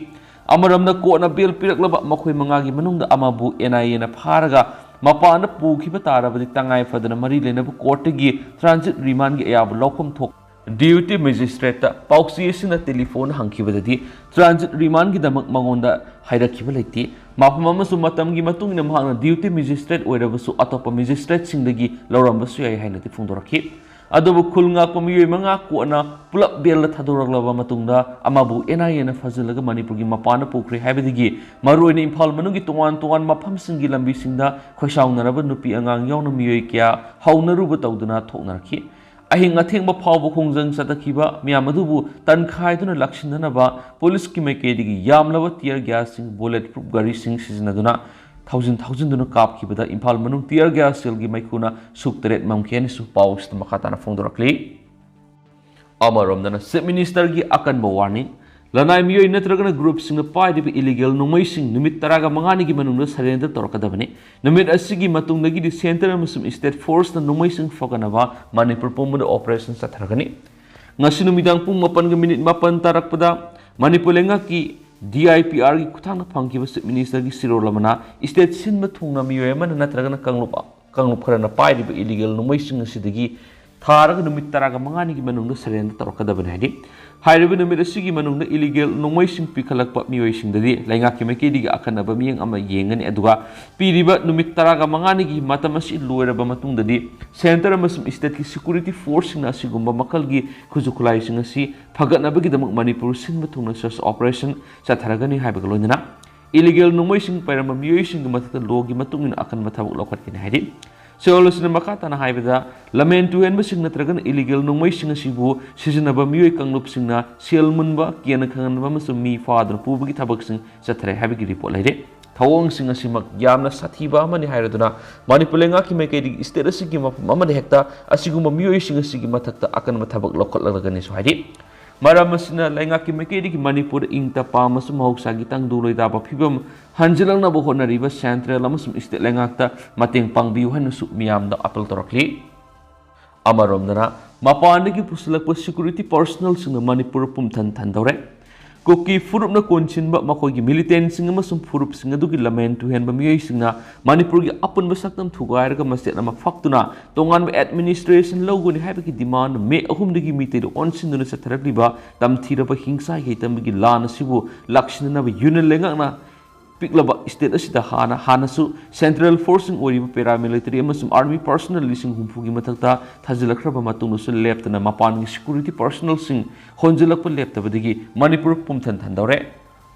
ꯑꯃꯔꯣꯝꯗ ꯀꯣꯔꯠꯅ ꯕꯦꯜ ꯄꯤꯔꯛꯂꯕ ꯃꯈꯣꯏ ꯃꯉꯥꯒꯤ ꯃꯅꯨꯡꯗ ꯑꯃꯕꯨ ꯑꯦꯟ ꯑꯥꯏ ꯑꯦꯅ ꯐꯥꯔꯒ ꯃꯄꯥꯟꯗ ꯄꯨꯈꯤꯕ ꯇꯥꯔꯕꯗꯤ ꯇꯉꯥꯏ ꯐꯗꯅ ꯃꯔꯤ ꯂꯩꯅꯕ ꯀꯣꯔꯠꯇꯒꯤ ꯇ꯭ꯔꯥꯟꯖꯤꯠ ꯔꯤꯃꯥꯟꯒꯤ ꯑꯌꯥꯕ ꯂꯧꯐꯝ ꯊꯣꯛ ꯗ꯭ꯌꯨꯇꯤ ꯃꯦꯖꯤꯁꯇ꯭ꯔꯦꯠꯇ ꯄꯥꯎꯆꯦ ꯑꯁꯤꯅ ꯇꯦꯂꯤꯐꯣꯟ ꯍꯪꯈꯤꯕꯗꯗꯤ ꯇ꯭ꯔꯥꯟꯖꯤꯠ ꯔꯤꯃꯥꯟꯒꯤꯗꯃꯛ ꯃꯉꯣꯟꯗ ꯍꯥꯏꯔꯛꯈꯤꯕ ꯂꯩꯇꯦ꯫ ꯃꯐꯝ ꯑꯃꯁꯨꯡ ꯃꯇꯝꯒꯤ ꯃꯇꯨꯡ ꯏꯟꯅ ꯃꯍꯥꯛꯅ ꯗ꯭ꯌꯨꯇꯤ ꯃꯦꯖꯤꯁꯇ꯭ꯔꯦꯠ ꯑꯣꯏꯔꯕꯁꯨ ꯑꯇꯣꯞꯄ ꯃꯦꯖꯤꯁꯇ꯭ꯔꯦꯠꯁꯤꯡꯗꯒꯤ ꯂꯧꯔꯝꯕꯁꯨ ꯌꯥꯏ ꯍꯥꯏꯅꯗꯤ ꯐꯣꯡꯗꯣꯔꯛꯈꯤ꯫ ꯑꯗꯨꯕꯨ ꯈꯨꯜ ꯉꯥꯛꯄ ꯃꯤꯑꯣꯏ ꯃꯉꯥ ꯀꯣꯟꯅ ꯄꯨꯂꯞ ꯕꯦꯜꯗ ꯊꯥꯗꯣꯔꯛꯂꯕ ꯃꯇꯨꯡꯗ ꯑꯃꯕꯨ ꯑꯦꯟ ꯑꯥꯏ ꯑꯦꯅ ꯐꯥꯖꯤꯜꯂꯒ ꯃꯅꯤꯄꯨꯔꯒꯤ ꯃꯄꯥꯟꯗ ꯄꯨꯈ꯭ꯔꯦ ꯍꯥꯏꯕꯗꯒꯤ ꯃꯔꯨꯑꯣꯏꯅ ꯏꯝꯐꯥꯜ ꯃꯅꯨꯡꯒꯤ ꯇꯣꯉꯥꯟ ꯇꯣꯉꯥꯟꯕ ꯃꯐꯝꯁꯤꯡꯒꯤ ꯂꯝꯕꯤꯁꯤꯡꯗ ꯈꯣꯏꯁꯥꯎꯅꯔꯕ ꯅꯨꯄꯤ ꯑꯉꯥꯡ ꯌꯥꯎꯅ ꯃꯤꯑꯣꯏ ꯀꯌꯥ ꯍꯧꯅꯔꯨꯕ ꯇꯧꯗꯨꯅ ꯊꯣꯛꯅꯔꯛꯈꯤ꯫ ꯑꯍꯤꯡ ꯑꯊꯦꯡꯕ ꯐꯥꯎꯕ ꯈꯣꯡꯖꯪ ꯆꯠꯊꯈꯤꯕ ꯃꯤꯌꯥꯝ ꯑꯗꯨꯕꯨ ꯇꯟꯈꯥꯏꯗꯨꯅ ꯂꯥꯛꯁꯤꯟꯅꯅꯕ ꯄꯨꯂꯤꯁꯀꯤ ꯃꯥꯏꯀꯩꯗꯒꯤ ꯌꯥꯝꯂꯕ tear gas ꯁꯤꯡ, bullet proof ꯒꯥꯔꯤꯁꯤꯡ ꯁꯤꯖꯤꯟꯅꯗꯨꯅ ꯊꯧꯖꯤꯟ ꯊꯧꯖꯤꯟꯗꯨꯅ ꯀꯥꯞꯈꯤꯕꯗ ꯏꯝꯐꯥꯜ ꯃꯅꯨꯡ tear gas cell ꯒꯤ ꯃꯩꯈꯨꯅ ꯁꯨꯛ ꯇꯔꯦꯠ ꯃꯝꯈꯤ ꯍꯥꯏꯅꯁꯨ ꯄꯥꯎ ꯑꯁꯤꯗ ꯃꯈꯥ ꯇꯥꯅ ꯐꯣꯡꯗꯣꯔꯛꯂꯤ꯫ ꯑꯃꯔꯣꯝꯗꯅ Chief Minister ꯒꯤ ꯑꯀꯟꯕ warning꯫ ꯂꯅꯥꯏ ꯃꯤꯑꯣꯏ ꯅꯠꯇ꯭ꯔꯒꯅ group ꯁꯤꯡꯅ ꯄꯥꯏꯔꯤꯕ illegal ꯅꯣꯡꯃꯩꯁꯤꯡ ꯅꯨꯃꯤꯠ ꯇꯔꯥꯒ ꯃꯉꯥꯅꯤꯒꯤ ꯃꯅꯨꯡꯗ surrender ꯇꯧꯔꯛꯀꯗꯕꯅꯤ꯫ ꯅꯨꯃꯤꯠ ꯑꯁꯤꯒꯤ ꯃꯇꯨꯡꯗꯒꯤꯗꯤ centre ꯑꯃꯁꯨꯡ state force ꯅ ꯅꯣꯡꯃꯩꯁꯤꯡ ꯐꯒꯠꯅꯕ ꯃꯅꯤꯄꯨꯔ ꯄꯨꯝꯕꯗ operation ꯆꯠꯊꯔꯒꯅꯤ꯫ ꯉꯁꯤ ꯅꯨꯃꯤꯗꯥꯡ ꯄꯨꯡ ꯃꯥꯄꯟꯒ minute ꯃꯥꯄꯟ ꯇꯥꯔꯛꯄꯗ ꯃꯅꯤꯄꯨꯔ ꯂꯩꯉꯥꯛꯀꯤ D I P R ꯒꯤ ꯈꯨꯠꯊꯥꯡꯗ ꯐꯪꯈꯤꯕ Chief Minister ꯒꯤ ꯁꯤꯔꯣꯜ ꯑꯃꯅ state ꯁꯤꯟꯕ ꯊꯨꯡꯅ ꯃꯤꯑꯣꯏ ꯑꯃꯅ ꯅꯠꯇ꯭ꯔꯒꯅ ꯀꯥꯡꯂꯨꯞ, ꯀꯥꯡꯂꯨꯞ ꯈꯔꯅ ꯄꯥꯏꯔꯤꯕ illegal ꯅꯣꯡꯃꯩꯁꯤꯡ ꯑꯁꯤꯗꯒꯤ ꯊꯥꯔꯒ ꯅꯨꯃꯤꯠ ꯇꯔꯥꯒ ꯃꯉꯥꯅꯤꯒꯤ ꯃꯅꯨꯡꯗ surrender ꯇꯧꯔꯛꯀꯗꯕꯅꯤ ꯍꯥꯏꯔꯤ꯫ ꯍꯥꯏꯔꯤꯕ ꯅꯨꯃꯤꯠ ꯑꯁꯤꯒꯤ ꯃꯅꯨꯡꯗ illegal ꯅꯣꯡꯃꯩꯁꯤꯡ ꯄꯤꯈꯠꯂꯛꯄ ꯃꯤꯑꯣꯏꯁꯤꯡꯗꯗꯤ ꯂꯩꯉꯥꯛꯀꯤ ꯃꯥꯏꯀꯩꯗꯒꯤ ꯑꯀꯟꯅꯕ ꯃꯤꯠꯌꯦꯡ ꯑꯃ ꯌꯦꯡꯒꯅꯤ, ꯑꯗꯨꯒ ꯄꯤꯔꯤꯕ ꯅꯨꯃꯤꯠ ꯇꯔꯥꯒ ꯃꯉꯥꯅꯤꯒꯤ ꯃꯇꯝ ꯑꯁꯤ ꯂꯣꯏꯔꯕ ꯃꯇꯨꯡꯗꯗꯤ centre ꯑꯃꯁꯨꯡ state ꯀꯤ security force ꯁꯤꯡꯅ ꯑꯁꯤꯒꯨꯝꯕ ꯃꯈꯜꯒꯤ ꯈꯨꯠꯁꯨ ꯈꯨꯠꯂꯥꯏꯁꯤꯡ ꯑꯁꯤ ꯐꯒꯠꯅꯕꯒꯤꯗꯃꯛ ꯃꯅꯤꯄꯨꯔ ꯁꯤꯟꯕ ꯊꯨꯡꯅ search operation ꯆꯠꯊꯔꯒꯅꯤ ꯍꯥꯏꯕꯒ ꯂꯣꯏꯅꯅ illegal ꯅꯣꯡꯃꯩꯁꯤꯡ ꯄꯥꯏꯔꯝꯕ ꯃꯤꯑꯣꯏꯁꯤꯡꯒꯤ ꯃꯊꯛꯇ law ꯒꯤ ꯃꯇꯨꯡ ꯏꯟꯅ ꯑꯀꯟꯕ ꯊꯕꯛ ꯂꯧꯈꯠꯀꯅꯤ ꯍꯥꯏꯔꯤ꯫ ꯁꯤꯔꯣꯜ ꯑꯁꯤꯅ ꯃꯈꯥ ꯇꯥꯅ ꯍꯥꯏꯕꯗ, ꯂꯝꯍꯦꯟ ꯇꯨꯍꯦꯟꯕꯁꯤꯡ ꯅꯠꯇ꯭ꯔꯒꯅ illegal ꯅꯣꯡꯃꯩꯁꯤꯡ ꯑꯁꯤꯕꯨ ꯁꯤꯖꯤꯟꯅꯕ ꯃꯤꯑꯣꯏ ꯀꯥꯡꯂꯨꯞꯁꯤꯡꯅ ꯁꯦꯜ ꯃꯨꯟꯕ, ꯀꯤꯍꯟ ꯈꯪꯍꯟꯕ ꯑꯃꯁꯨꯡ ꯃꯤ ꯐꯥꯗꯨꯅ ꯄꯨꯕꯒꯤ ꯊꯕꯛꯁꯤꯡ ꯆꯠꯊꯔꯦ ꯍꯥꯏꯕꯒꯤ report ꯂꯩꯔꯦ꯫ ꯊꯧꯑꯣꯡꯁꯤꯡ ꯑꯁꯤꯃꯛ ꯌꯥꯝꯅ ꯁꯥꯊꯤꯕ ꯑꯃꯅꯤ ꯍꯥꯏꯔꯗꯨꯅ ꯃꯅꯤꯄꯨꯔ ꯂꯩꯉꯥꯛꯀꯤ ꯃꯥꯏꯀꯩꯗꯒꯤ state ꯑꯁꯤꯒꯤ ꯃꯐꯝ ꯑꯃꯗ ꯍꯦꯛꯇ ꯑꯁꯤꯒꯨꯝꯕ ꯃꯤꯑꯣꯏꯁꯤꯡ ꯑꯁꯤꯒꯤ ꯃꯊꯛꯇ ꯑꯀꯟꯕ ꯊꯕꯛ ꯂꯧꯈꯠꯂꯒꯅꯤꯁꯨ ꯍꯥꯏꯔꯤ꯫ ꯃꯔꯝ ꯑꯁꯤꯅ ꯂꯩꯉꯥꯛꯀꯤ ꯃꯥꯏꯀꯩꯗꯒꯤ ꯃꯅꯤꯄꯨꯔꯗ ꯏꯪ ꯇꯞꯄ ꯑꯃꯁꯨꯡ ꯃꯍꯧꯁꯥꯒꯤ ꯇꯪꯗꯨ ꯂꯩꯇꯥꯕ ꯐꯤꯕꯝ ꯍꯟꯖꯤꯜꯂꯛꯅꯕ ꯍꯣꯠꯅꯔꯤꯕ central ꯑꯃꯁꯨꯡ state ꯂꯩꯉꯥꯛꯇ ꯃꯇꯦꯡ ꯄꯥꯡꯕꯤꯌꯨ ꯍꯥꯏꯅꯁꯨ ꯃꯤꯌꯥꯝꯗ appeal ꯇꯧꯔꯛꯂꯤ꯫ ꯑꯃꯔꯣꯝꯗꯅ ꯃꯄꯥꯟꯗꯒꯤ ꯄꯨꯁꯤꯜꯂꯛꯄ security personnel ꯁꯤꯡꯅ ꯃꯅꯤꯄꯨꯔ ꯄꯨꯝꯊꯟ ꯊꯟꯗꯧꯔꯦ꯫ ꯀꯨꯀꯤ ꯐꯨꯔꯨꯞꯅ ꯀꯣꯟꯁꯤꯟꯕ ꯃꯈꯣꯏꯒꯤ militant ꯁꯤꯡ ꯑꯃꯁꯨꯡ ꯐꯨꯔꯨꯞꯁꯤꯡ ꯑꯗꯨꯒꯤ ꯂꯝꯍꯦꯟ ꯇꯨꯍꯦꯟꯕ ꯃꯤꯑꯣꯏꯁꯤꯡꯅ ꯃꯅꯤꯄꯨꯔꯒꯤ ꯑꯄꯨꯟꯕ ꯁꯛꯇꯝ ꯊꯨꯒꯥꯏꯔꯒ ꯃꯆꯦꯠ ꯑꯃ ꯐꯛꯇꯨꯅ ꯇꯣꯉꯥꯟꯕ administration ꯂꯧꯒꯅꯤ ꯍꯥꯏꯕꯒꯤ demand ꯃꯦ ꯑꯍꯨꯝꯗꯒꯤ ꯃꯤꯇꯩꯗ ꯑꯣꯟꯁꯤꯟꯗꯨꯅ ꯆꯠꯊꯔꯛꯂꯤꯕ ꯇꯝꯊꯤꯔꯕ ꯍꯤꯡꯁꯥ ꯍꯩꯇꯝꯕꯒꯤ ꯂꯥꯟ ꯑꯁꯤꯕꯨ ꯂꯥꯛꯁꯤꯟꯅꯅꯕ union ꯂꯩꯉꯥꯛꯅ ꯄꯤꯛꯂꯕ state ꯑꯁꯤꯗ ꯍꯥꯟꯅ, ꯍꯥꯟꯅꯁꯨ central force ꯁꯤꯡ ꯑꯣꯏꯔꯤꯕ paramilitary ꯑꯃꯁꯨꯡ army personnel ꯂꯤꯁꯤꯡ ꯍꯨꯝꯐꯨꯒꯤ ꯃꯊꯛꯇ ꯊꯥꯖꯤꯜꯂꯛꯈ꯭ꯔꯕ ꯃꯇꯨꯡꯗꯁꯨ ꯂꯦꯞꯇꯅ ꯃꯄꯥꯟꯒꯤ security personnel ꯁꯤꯡ ꯍꯣꯟꯖꯤꯜꯂꯛꯄ ꯂꯦꯞꯇꯕꯗꯒꯤ ꯃꯅꯤꯄꯨꯔ ꯄꯨꯝꯊꯟ ꯊꯟꯗꯧꯔꯦ꯫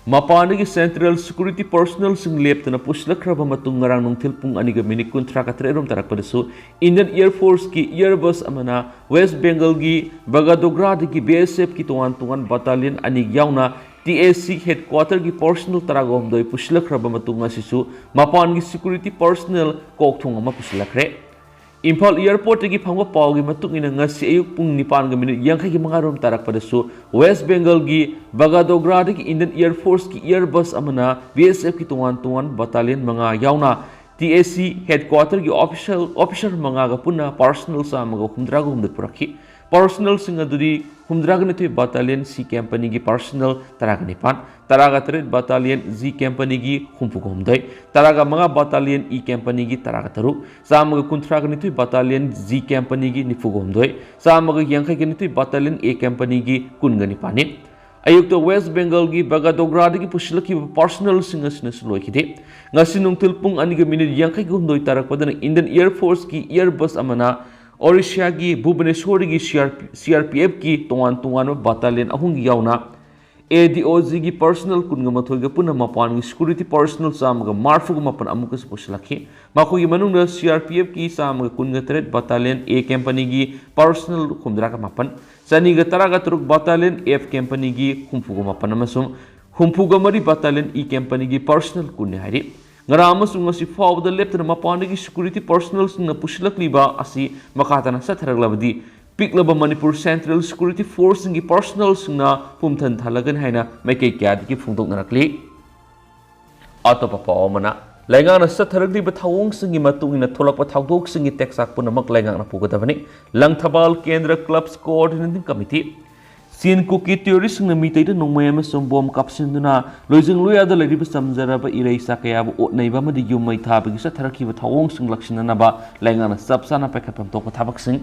ꯃꯄꯥꯟꯗꯒꯤ Central Security Personnelꯁꯤꯡ ꯂꯦꯞꯇꯅ ꯄꯨꯁꯤꯜꯂꯛꯈ꯭ꯔꯕ ꯃꯇꯨꯡ, ꯉꯔꯥꯡ ꯅꯨꯡꯊꯤꯜ ꯄꯨꯡ ꯑꯅꯤꯒ ꯃꯤꯅꯤꯠ ꯀꯨꯟꯊ꯭ꯔꯥꯒ ꯇꯔꯦꯠ ꯔꯣꯝ ꯇꯥꯔꯛꯄꯗꯁꯨ Indian Air Forceꯀꯤ Airbus ꯑꯃꯅ West Bengalꯒꯤ Bagadograꯗꯒꯤ BSFꯀꯤ ꯇꯣꯉꯥꯟ ꯇꯣꯉꯥꯟꯕ battalion ꯑꯅꯤ ꯌꯥꯎꯅ TAC headquarterꯒꯤ personnel ꯇꯔꯥꯒ ꯍꯨꯝꯗꯣꯏ ꯄꯨꯁꯤꯜꯂꯛꯈ꯭ꯔꯕ ꯃꯇꯨꯡ, ꯉꯁꯤꯁꯨ ꯃꯄꯥꯟꯒꯤ security personnel ꯀꯣꯛꯊꯣꯡ ꯑꯃ ꯄꯨꯁꯤꯜꯂꯛꯈ꯭ꯔꯦ꯫ ꯏꯝꯐꯥꯜ airportꯇꯒꯤ ꯐꯪꯕ ꯄꯥꯎꯒꯤ ꯃꯇꯨꯡ ꯏꯟꯅ, ꯉꯁꯤ ꯑꯌꯨꯛ ꯄꯨꯡ ꯅꯤꯄꯥꯟꯒ ꯃꯤꯅꯤꯠ ꯌꯥꯡꯈꯩꯒꯤ ꯃꯉꯥ ꯔꯣꯝ ꯇꯥꯔꯛꯄꯗꯁꯨ West Bengalꯒꯤ Bagadograꯗꯒꯤ Indian Air Forceꯀꯤ Airbus ꯑꯃꯅ BSFꯀꯤ ꯇꯣꯉꯥꯟ ꯇꯣꯉꯥꯟꯕ battalion ꯃꯉꯥ ꯌꯥꯎꯅ TAC headquarterꯒꯤ official officer ꯃꯉꯥꯒ ꯄꯨꯟꯅ personnel ꯆꯥꯝꯃꯒ ꯍꯨꯝꯗ꯭ꯔꯥꯒ ꯍꯨꯝꯗꯣꯏ ꯄꯨꯔꯛꯈꯤ꯫ Personnelꯁꯤꯡ ꯑꯗꯨꯗꯤ ꯍꯨꯝꯗ꯭ꯔꯥꯒ ꯅꯤꯊꯣꯏ battalion C companyꯒꯤ personnel ꯇꯔꯥꯒ ꯅꯤꯄꯥꯟ, ꯇꯔꯥꯒ ꯇꯔꯦꯠ battalion G companyꯒꯤ ꯍꯨꯝꯐꯨꯒ ꯍꯨꯝꯗꯣꯏ, ꯇꯔꯥꯒ ꯃꯉꯥ battalion E companyꯒꯤ ꯇꯔꯥꯒ ꯇꯔꯨꯛ, ꯆꯥꯝꯃꯒ ꯀꯨꯟꯊ꯭ꯔꯥꯒ ꯅꯤꯊꯣꯏ battalion G companyꯒꯤ ꯅꯤꯐꯨꯒ ꯍꯨꯝꯗꯣꯏ, ꯆꯥꯝꯃꯒ ꯌꯥꯡꯈꯩꯒ ꯅꯤꯊꯣꯏ battalion A companyꯒꯤ ꯀꯨꯟꯒ ꯅꯤꯄꯥꯟꯅꯤ꯫ ꯑꯌꯨꯛꯇ West Bengalꯒꯤ Bagadograꯗꯒꯤ ꯄꯨꯁꯤꯜꯂꯛꯈꯤꯕ personnelꯁꯤꯡ ꯑꯁꯤꯅꯁꯨ ꯂꯣꯏꯈꯤꯗꯦ꯫ ꯉꯁꯤ ꯅꯨꯡꯊꯤꯜ ꯄꯨꯡ ꯑꯅꯤꯒ ꯃꯤꯅꯤꯠ ꯌꯥꯡꯈꯩꯒ ꯍꯨꯝꯗꯣꯏ ꯇꯥꯔꯛꯄꯗꯅ Indian Air Forceꯀꯤ Airbus ꯑꯃꯅ Odishaꯒꯤ Bhubaneswarꯗꯒꯤ CRP CRPFꯀꯤ ꯇꯣꯉꯥꯟ ꯇꯣꯉꯥꯟꯕ battalion ꯑꯍꯨꯝꯒꯤ ꯌꯥꯎꯅ ADOGꯒꯤ personnel ꯀꯨꯟꯒ ꯃꯥꯊꯣꯏꯒ ꯄꯨꯟꯅ ꯃꯄꯥꯟꯒꯤ security personnel ꯆꯥꯝꯃꯒ ꯃꯔꯤꯐꯨꯒ ꯃꯥꯄꯟ ꯑꯃꯨꯛꯀꯁꯨ ꯄꯨꯁꯤꯜꯂꯛꯈꯤ꯫ ꯃꯈꯣꯏꯒꯤ ꯃꯅꯨꯡꯗ CRPFꯀꯤ ꯆꯥꯝꯃꯒ ꯀꯨꯟꯒ ꯇꯔꯦꯠ battalion A companyꯒꯤ personnel ꯍꯨꯝꯗ꯭ꯔꯥꯒ ꯃꯥꯄꯟ, ꯆꯅꯤꯒ ꯇꯔꯥꯒ ꯇꯔꯨꯛ battalion F companyꯒꯤ ꯍꯨꯝꯐꯨꯒ ꯃꯥꯄꯟ ꯑꯃꯁꯨꯡ ꯍꯨꯝꯐꯨꯒ ꯃꯔꯤ battalion E companyꯒꯤ personnel ꯀꯨꯟꯅꯤ ꯍꯥꯏꯔꯤ꯫ ꯉꯔꯥꯡ ꯑꯃꯁꯨꯡ ꯉꯁꯤ ꯐꯥꯎꯕꯗ ꯂꯦꯞꯇꯅ ꯃꯄꯥꯟꯗꯒꯤ security personnelꯁꯤꯡꯅ ꯄꯨꯁꯤꯜꯂꯛꯂꯤꯕ ꯑꯁꯤ ꯃꯈꯥ ꯇꯥꯅ ꯆꯠꯊꯔꯛꯂꯕꯗꯤ, ꯄꯤꯛꯂꯕ ꯃꯅꯤꯄꯨꯔ Central Security Forceꯁꯤꯡꯒꯤ personnelꯁꯤꯡꯅ ꯄꯨꯝꯊꯟ ꯊꯜꯂꯒꯅꯤ ꯍꯥꯏꯅ ꯃꯥꯏꯀꯩ ꯀꯌꯥꯗꯒꯤ ꯐꯣꯡꯗꯣꯛꯅꯔꯛꯂꯤ꯫ ꯑꯇꯣꯞꯄ ꯄꯥꯎ ꯑꯃꯅ, ꯂꯩꯉꯥꯛꯅ ꯆꯠꯊꯔꯛꯂꯤꯕ ꯊꯧꯑꯣꯡꯁꯤꯡꯒꯤ ꯃꯇꯨꯡ ꯏꯟꯅ ꯊꯣꯛꯂꯛꯄ ꯊꯧꯗꯣꯛꯁꯤꯡꯒꯤ ꯇꯦꯛꯆꯥꯛ ꯄꯨꯝꯅꯃꯛ ꯂꯩꯉꯥꯛꯅ ꯄꯨꯒꯗꯕꯅꯤ꯫ ꯂꯪꯊꯕꯥꯜ ꯀꯦꯟꯗ꯭ꯔ clubs coordinating committee꯫ ꯆꯤꯟ ꯀꯨꯀꯤ terroristꯁꯤꯡꯅ ꯃꯤꯇꯩꯗ ꯅꯣꯡꯃꯩ ꯑꯃꯁꯨꯡ bomb ꯀꯥꯞꯁꯤꯟꯗꯨꯅ ꯂꯣꯏꯖꯤꯡ ꯂꯣꯌꯥꯗ ꯂꯩꯔꯤꯕ ꯆꯝꯖꯔꯕ ꯏꯔꯩꯆꯥ ꯀꯌꯥꯕꯨ ꯑꯣꯠ ꯅꯩꯕ ꯑꯃꯗꯤ ꯌꯨꯝ ꯃꯩ ꯊꯥꯕꯒꯤ ꯆꯠꯊꯔꯛꯈꯤꯕ ꯊꯧꯑꯣꯡꯁꯤꯡ ꯂꯥꯛꯁꯤꯟꯅꯅꯕ ꯂꯩꯉꯥꯛꯅ ꯆꯞ ꯆꯥꯅ ꯄꯥꯏꯈꯠꯐꯝ ꯊꯣꯛꯄ ꯊꯕꯛꯁꯤꯡ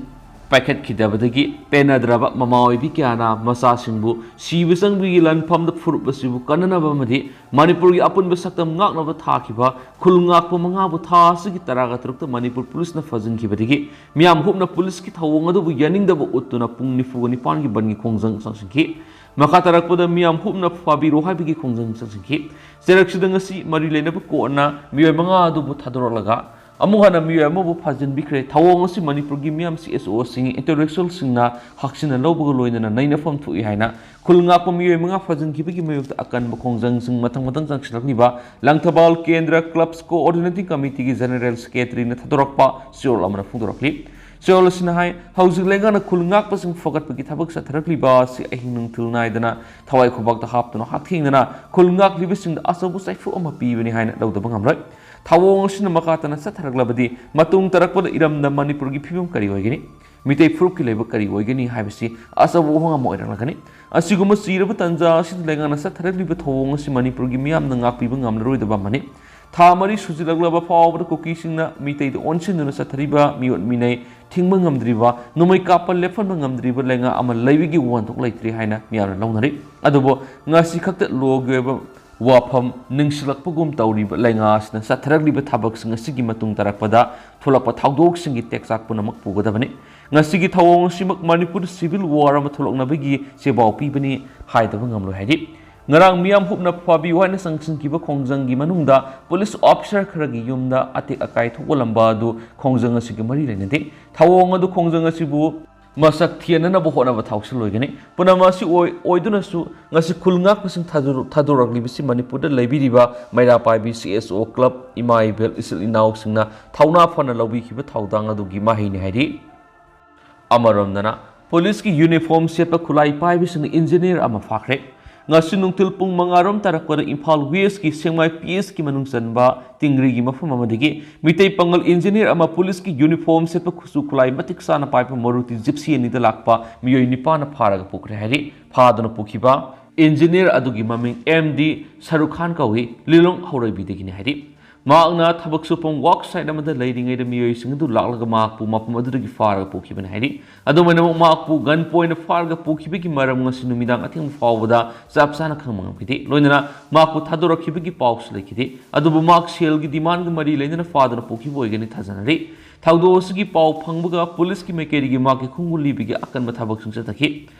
ꯄꯥꯏꯈꯠꯈꯤꯗꯕꯗꯒꯤ ꯄꯦꯟꯅꯗ꯭ꯔꯕ ꯃꯃꯥ ꯑꯣꯏꯕꯤ ꯀꯌꯥꯅ ꯃꯆꯥꯁꯤꯡꯕꯨ ꯁꯤꯕ ꯆꯪꯕꯒꯤ ꯂꯥꯟꯐꯝꯗ ꯐꯨꯔꯨꯞ ꯑꯁꯤꯕꯨ ꯀꯟꯅꯅꯕ ꯑꯃꯗꯤ ꯃꯅꯤꯄꯨꯔꯒꯤ ꯑꯄꯨꯟꯕ ꯁꯛꯇꯝ ꯉꯥꯛꯅꯕ ꯊꯥꯈꯤꯕ ꯈꯨꯜ ꯉꯥꯛꯄ ꯃꯉꯥꯕꯨ ꯊꯥ ꯑꯁꯤꯒꯤ ꯇꯔꯥꯒ ꯇꯔꯨꯛꯇ ꯃꯅꯤꯄꯨꯔ ꯄꯨꯂꯤꯁꯅ ꯐꯥꯖꯤꯟꯈꯤꯕꯗꯒꯤ ꯃꯤꯌꯥꯝ ꯍꯨꯞꯅ ꯄꯨꯂꯤꯁꯀꯤ ꯊꯧꯑꯣꯡ ꯑꯗꯨꯕꯨ ꯌꯥꯅꯤꯡꯗꯕ ꯎꯠꯇꯨꯅ ꯄꯨꯡ ꯅꯤꯐꯨꯒ ꯅꯤꯄꯥꯟꯒꯤ ꯕꯟꯒꯤ ꯈꯣꯡꯖꯪ ꯆꯪꯁꯤꯟꯈꯤ꯫ ꯃꯈꯥ ꯇꯥꯔꯛꯄꯗ ꯃꯤꯌꯥꯝ ꯍꯨꯞꯅ ꯐꯥꯕꯤꯔꯣ ꯍꯥꯏꯕꯒꯤ ꯈꯣꯡꯖꯪ ꯆꯪꯁꯤꯟꯈꯤ꯫ ꯆꯩꯔꯛꯁꯤꯗ ꯉꯁꯤ ꯃꯔꯤ ꯂꯩꯅꯕ ꯀꯣꯔꯠꯅ ꯃꯤꯑꯣꯏ ꯃꯉꯥ ꯑꯗꯨꯕꯨ ꯊꯥꯗꯣꯔꯛꯂꯒ ꯑꯃꯨꯛ ꯍꯟꯅ ꯃꯤꯑꯣꯏ ꯑꯃꯕꯨ ꯐꯥꯖꯤꯟꯕꯤꯈ꯭ꯔꯦ꯫ ꯊꯧꯑꯣꯡ ꯑꯁꯤ ꯃꯅꯤꯄꯨꯔꯒꯤ ꯃꯤꯌꯥꯝ ꯁꯤ ꯑꯦꯁ ꯑꯣꯁꯤꯡ, ꯏꯟꯇꯦꯂꯦꯛꯆꯨꯋꯦꯜꯁꯤꯡꯅ ꯍꯛꯆꯤꯟꯅ ꯂꯧꯕꯒ ꯂꯣꯏꯅꯅ ꯅꯩꯅꯐꯝ ꯊꯣꯛꯏ ꯍꯥꯏꯅ ꯈꯨꯜ ꯉꯥꯛꯄ ꯃꯤꯑꯣꯏ ꯃꯉꯥ ꯐꯥꯖꯤꯟꯈꯤꯕꯒꯤ ꯃꯥꯌꯣꯛꯇ ꯑꯀꯟꯕ ꯈꯣꯡꯖꯪꯁꯤꯡ ꯃꯊꯪ ꯃꯊꯪ ꯆꯪꯁꯤꯜꯂꯛꯂꯤꯕ ꯂꯪꯊꯕꯥꯜ ꯀꯦꯟꯗ꯭ꯔ ꯀ꯭ꯂꯕꯁ ꯀꯣꯑꯣꯔꯗꯤꯅꯦꯇꯤꯡ ꯀꯃꯤꯇꯤꯒꯤ ꯖꯦꯅꯔꯦꯜ ꯁꯦꯀ꯭ꯔꯦꯇꯔꯤꯅ ꯊꯥꯗꯣꯔꯛꯄ ꯆꯦꯔꯣꯜ ꯑꯃꯅ ꯐꯣꯡꯗꯣꯔꯛꯂꯤ꯫ ꯆꯦꯔꯣꯜ ꯑꯁꯤꯅ ꯍꯥꯏ, ꯍꯧꯖꯤꯛ ꯂꯩꯉꯥꯛꯅ ꯈꯨꯜ ꯉꯥꯛꯄꯁꯤꯡ ꯐꯒꯠꯄꯒꯤ ꯊꯕꯛ ꯆꯠꯊꯔꯛꯂꯤꯕ ꯑꯁꯤ ꯑꯍꯤꯡ ꯅꯨꯡꯊꯤꯜ ꯅꯥꯏꯗꯅ ꯊꯋꯥꯏ ꯈꯨꯕꯥꯛꯇ ꯍꯥꯞꯇꯨꯅ ꯍꯛꯊꯦꯡꯅꯅ ꯈꯨꯜ ꯉꯥꯛꯂꯤꯕꯁꯤꯡꯗ ꯑꯆꯧꯕ ꯆꯩꯐꯨ ꯑꯃ ꯄꯤꯕꯅꯤ ꯍꯥꯏꯅ ꯂꯧꯗꯕ ꯉꯝꯂꯣꯏ꯫ ꯊꯧꯑꯣꯡ ꯑꯁꯤꯅ ꯃꯈꯥ ꯇꯥꯅ ꯆꯠꯊꯔꯛꯂꯕꯗꯤ ꯃꯇꯨꯡ ꯇꯥꯔꯛꯄꯗ ꯏꯔꯝꯗꯝ ꯃꯅꯤꯄꯨꯔꯒꯤ ꯐꯤꯕꯝ ꯀꯔꯤ ꯑꯣꯏꯒꯅꯤ? ꯃꯤꯇꯩ ꯐꯨꯔꯨꯞꯀꯤ ꯂꯥꯏꯕꯛ ꯀꯔꯤ ꯑꯣꯏꯒꯅꯤ ꯍꯥꯏꯕꯁꯤ ꯑꯆꯧꯕ ꯋꯥꯍꯪ ꯑꯃ ꯑꯣꯏꯔꯛꯂꯒꯅꯤ꯫ ꯑꯁꯤꯒꯨꯝꯕ ꯆꯤꯔꯕ ꯇꯥꯟꯖꯥ ꯑꯁꯤꯗ ꯂꯩꯉꯥꯛꯅ ꯆꯠꯊꯔꯛꯂꯤꯕ ꯊꯧꯑꯣꯡ ꯑꯁꯤ ꯃꯅꯤꯄꯨꯔꯒꯤ ꯃꯤꯌꯥꯝꯅ ꯉꯥꯛꯄꯤꯕ ꯉꯝꯂꯔꯣꯏꯗꯕ ꯑꯃꯅꯤ꯫ ꯊꯥ ꯃꯔꯤ ꯁꯨꯖꯤꯜꯂꯛꯂꯕ ꯐꯥꯎꯕꯗ ꯀꯨꯀꯤꯁꯤꯡꯅ ꯃꯤꯇꯩꯗ ꯑꯣꯟꯁꯤꯟꯗꯨꯅ ꯆꯠꯊꯔꯤꯕ ꯃꯤꯑꯣꯠ ꯃꯤꯅꯩ ꯊꯤꯡꯕ ꯉꯝꯗ꯭ꯔꯤꯕ, ꯅꯣꯡꯃꯩ ꯀꯥꯞꯄ ꯂꯦꯞꯍꯟꯕ ꯉꯝꯗ꯭ꯔꯤꯕ ꯂꯩꯉꯥꯛ ꯑꯃ ꯂꯩꯕꯒꯤ ꯋꯥꯍꯟꯊꯣꯛ ꯂꯩꯇ꯭ꯔꯤ ꯍꯥꯏꯅ ꯃꯤꯌꯥꯝꯅ ꯂꯧꯅꯔꯤ꯫ ꯑꯗꯨꯕꯨ ꯉꯁꯤ ꯈꯛꯇ ꯂꯣꯒꯤ ꯑꯣꯏꯕ ꯋꯥꯐꯝ ꯅꯤꯡꯁꯤꯜꯂꯛꯄꯒꯨꯝ ꯇꯧꯔꯤꯕ ꯂꯩꯉꯥꯛ ꯑꯁꯤꯅ ꯆꯠꯊꯔꯛꯂꯤꯕ ꯊꯕꯛꯁꯤꯡ ꯑꯁꯤꯒꯤ ꯃꯇꯨꯡ ꯇꯥꯔꯛꯄꯗ ꯊꯣꯛꯂꯛꯄ ꯊꯧꯗꯣꯛꯁꯤꯡꯒꯤ ꯇꯦꯛꯆꯥꯛ ꯄꯨꯝꯅꯃꯛ ꯄꯨꯒꯗꯕꯅꯤ꯫ ꯉꯁꯤꯒꯤ ꯊꯧꯑꯣꯡ ꯑꯁꯤꯃꯛ ꯃꯅꯤꯄꯨꯔꯗ civil war ꯑꯃ ꯊꯣꯛꯂꯛꯅꯕꯒꯤ ꯆꯦꯕꯥꯎ ꯄꯤꯕꯅꯤ ꯍꯥꯏꯗꯕ ꯉꯝꯂꯣꯏ ꯍꯥꯏꯔꯤ꯫ ꯉꯔꯥꯡ ꯃꯤꯌꯥꯝ ꯍꯨꯞꯅ ꯐꯥꯕꯤꯌꯨ ꯍꯥꯏꯅ ꯆꯪꯁꯤꯟꯈꯤꯕ ꯈꯣꯡꯖꯪꯒꯤ ꯃꯅꯨꯡꯗ police officer ꯈꯔꯒꯤ ꯌꯨꯝꯗ ꯑꯇꯦꯛ ꯑꯀꯥꯏ ꯊꯣꯛꯍꯜꯂꯝꯕ ꯑꯗꯨ ꯈꯣꯡꯖꯪ ꯑꯁꯤꯒ ꯃꯔꯤ ꯂꯩꯅꯗꯦ꯫ ꯊꯧꯑꯣꯡ ꯑꯗꯨ ꯈꯣꯡꯖꯪ ꯑꯁꯤꯕꯨ ꯃꯁꯛ ꯊꯦꯟꯅꯅꯕ ꯍꯣꯠꯅꯕ ꯊꯥꯎꯁꯤꯜ ꯑꯣꯏꯒꯅꯤ꯫ ꯄꯨꯝꯅꯃꯛ ꯑꯁꯤ ꯑꯣꯏ-, ꯑꯣꯏꯗꯨꯅꯁꯨ ꯉꯁꯤ ꯈꯨꯜ ꯉꯥꯛꯄꯁꯤꯡ ꯊꯥꯗꯣꯔ-, ꯊꯥꯗꯣꯔꯛꯂꯤꯕꯁꯤ ꯃꯅꯤꯄꯨꯔꯗ ꯂꯩꯕꯤꯔꯤꯕ ꯃꯩꯔꯥ ꯄꯥꯏꯕꯤ ꯁꯤ ꯑꯦꯁ ꯑꯣ ꯀ꯭ꯂꯕ, ꯏꯃꯥ ꯏꯕꯦꯜ, ꯏꯆꯤꯜ ꯏꯅꯥꯎꯁꯤꯡꯅ ꯊꯧꯅꯥ ꯐꯅ ꯂꯧꯕꯤꯈꯤꯕ ꯊꯧꯗꯥꯡ ꯑꯗꯨꯒꯤ ꯃꯍꯩꯅꯤ ꯍꯥꯏꯔꯤ꯫ ꯑꯃꯔꯣꯝꯗꯅ, ꯄꯨꯂꯤꯁꯀꯤ ꯌꯨꯅꯤꯐꯣꯔꯝ ꯁꯦꯠꯄ ꯈꯨꯠꯂꯥꯏ ꯄꯥꯏꯕꯁꯤꯡꯅ ꯏꯟꯖꯤꯅꯤꯌꯔ ꯑꯃ ꯐꯥꯈ꯭ꯔꯦ꯫ ꯉꯁꯤ ꯅꯨꯡꯊꯤꯜ ꯄꯨꯡ ꯃꯉꯥ ꯔꯣꯝ ꯇꯥꯔꯛꯄꯗ ꯏꯝꯐꯥꯜ ꯋꯦꯁꯀꯤ ꯁꯦꯡꯃꯥꯏ ꯄꯤ ꯑꯦꯁꯀꯤ ꯃꯅꯨꯡ ꯆꯟꯕ ꯇꯤꯡꯔꯤꯒꯤ ꯃꯐꯝ ꯑꯃꯗꯒꯤ ꯃꯤꯇꯩ ꯄꯥꯉꯜ ꯏꯟꯖꯤꯅꯤꯌꯔ ꯑꯃ ꯄꯨꯂꯤꯁꯀꯤ ꯌꯨꯅꯤꯐꯣꯔꯝ ꯁꯦꯠꯄ ꯈꯨꯠꯁꯨ ꯈꯨꯠꯂꯥꯏ ꯃꯇꯤꯛ ꯆꯥꯅ ꯄꯥꯏꯕ ꯃꯔꯨꯇꯤ ꯖꯤꯞꯁꯤ ꯑꯅꯤꯗ ꯂꯥꯛꯄ ꯃꯤꯑꯣꯏ ꯅꯤꯄꯥꯟꯅ ꯐꯥꯔꯒ ꯄꯨꯈ꯭ꯔꯦ ꯍꯥꯏꯔꯤ꯫ ꯐꯥꯗꯨꯅ ꯄꯨꯈꯤꯕ ꯏꯟꯖꯤꯅꯤꯌꯔ ꯑꯗꯨꯒꯤ ꯃꯃꯤꯡ ꯑꯦꯝ ꯗꯤ ꯁꯔꯨꯈꯥꯟ ꯀꯧꯏ, ꯂꯤꯂꯣꯡ ꯍꯧꯔꯩꯕꯤꯗꯒꯤꯅꯤ ꯍꯥꯏꯔꯤ꯫ ꯃꯍꯥꯛꯅ ꯊꯕꯛ ꯁꯨꯐꯝ ꯋꯥꯔꯛ ꯁꯥꯏꯠ ꯑꯃꯗ ꯂꯩꯔꯤꯉꯩꯗ ꯃꯤꯑꯣꯏꯁꯤꯡ ꯑꯗꯨ ꯂꯥꯛꯂꯒ ꯃꯍꯥꯛꯄꯨ ꯃꯐꯝ ꯑꯗꯨꯗꯒꯤ ꯐꯥꯔꯒ ꯄꯨꯈꯤꯕꯅꯤ ꯍꯥꯏꯔꯤ꯫ ꯑꯗꯨꯃꯥꯏꯅꯃꯛ ꯃꯍꯥꯛꯄꯨ ꯒꯟ ꯄꯣꯏꯟꯠ ꯐꯥꯔꯒ ꯄꯨꯈꯤꯕꯒꯤ ꯃꯔꯝ ꯉꯁꯤ ꯅꯨꯃꯤꯗꯥꯡ ꯑꯊꯦꯡꯕ ꯐꯥꯎꯕꯗ ꯆꯞ ꯆꯥꯅ ꯈꯪꯕ ꯉꯝꯈꯤꯗꯦ꯫ ꯂꯣꯏꯅꯅ ꯃꯍꯥꯛꯄꯨ ꯊꯥꯗꯣꯔꯛꯈꯤꯕꯒꯤ ꯄꯥꯎꯁꯨ ꯂꯩꯈꯤꯗꯦ꯫ ꯑꯗꯨꯕꯨ ꯃꯍꯥꯛ ꯁꯦꯜꯒꯤ ꯗꯤꯃꯥꯟꯒ ꯃꯔꯤ ꯂꯩꯅꯅ ꯐꯥꯗꯨꯅ ꯄꯨꯈꯤꯕ ꯑꯣꯏꯒꯅꯤ ꯊꯥꯖꯅꯔꯤ꯫ ꯊꯧꯗꯣꯛ ꯑꯁꯤꯒꯤ ꯄꯥꯎ ꯐꯪꯕꯒ ꯄꯨꯂꯤꯁꯀꯤ ꯃꯥꯏꯀꯩꯗꯒꯤ ꯃꯍꯥꯛꯀꯤ ꯈꯣꯡꯒꯨꯜ ꯂꯤꯕꯤꯒꯤ ꯑꯀꯟꯕ ꯊꯕꯛꯁꯤꯡ ꯆꯠꯊꯈꯤ꯫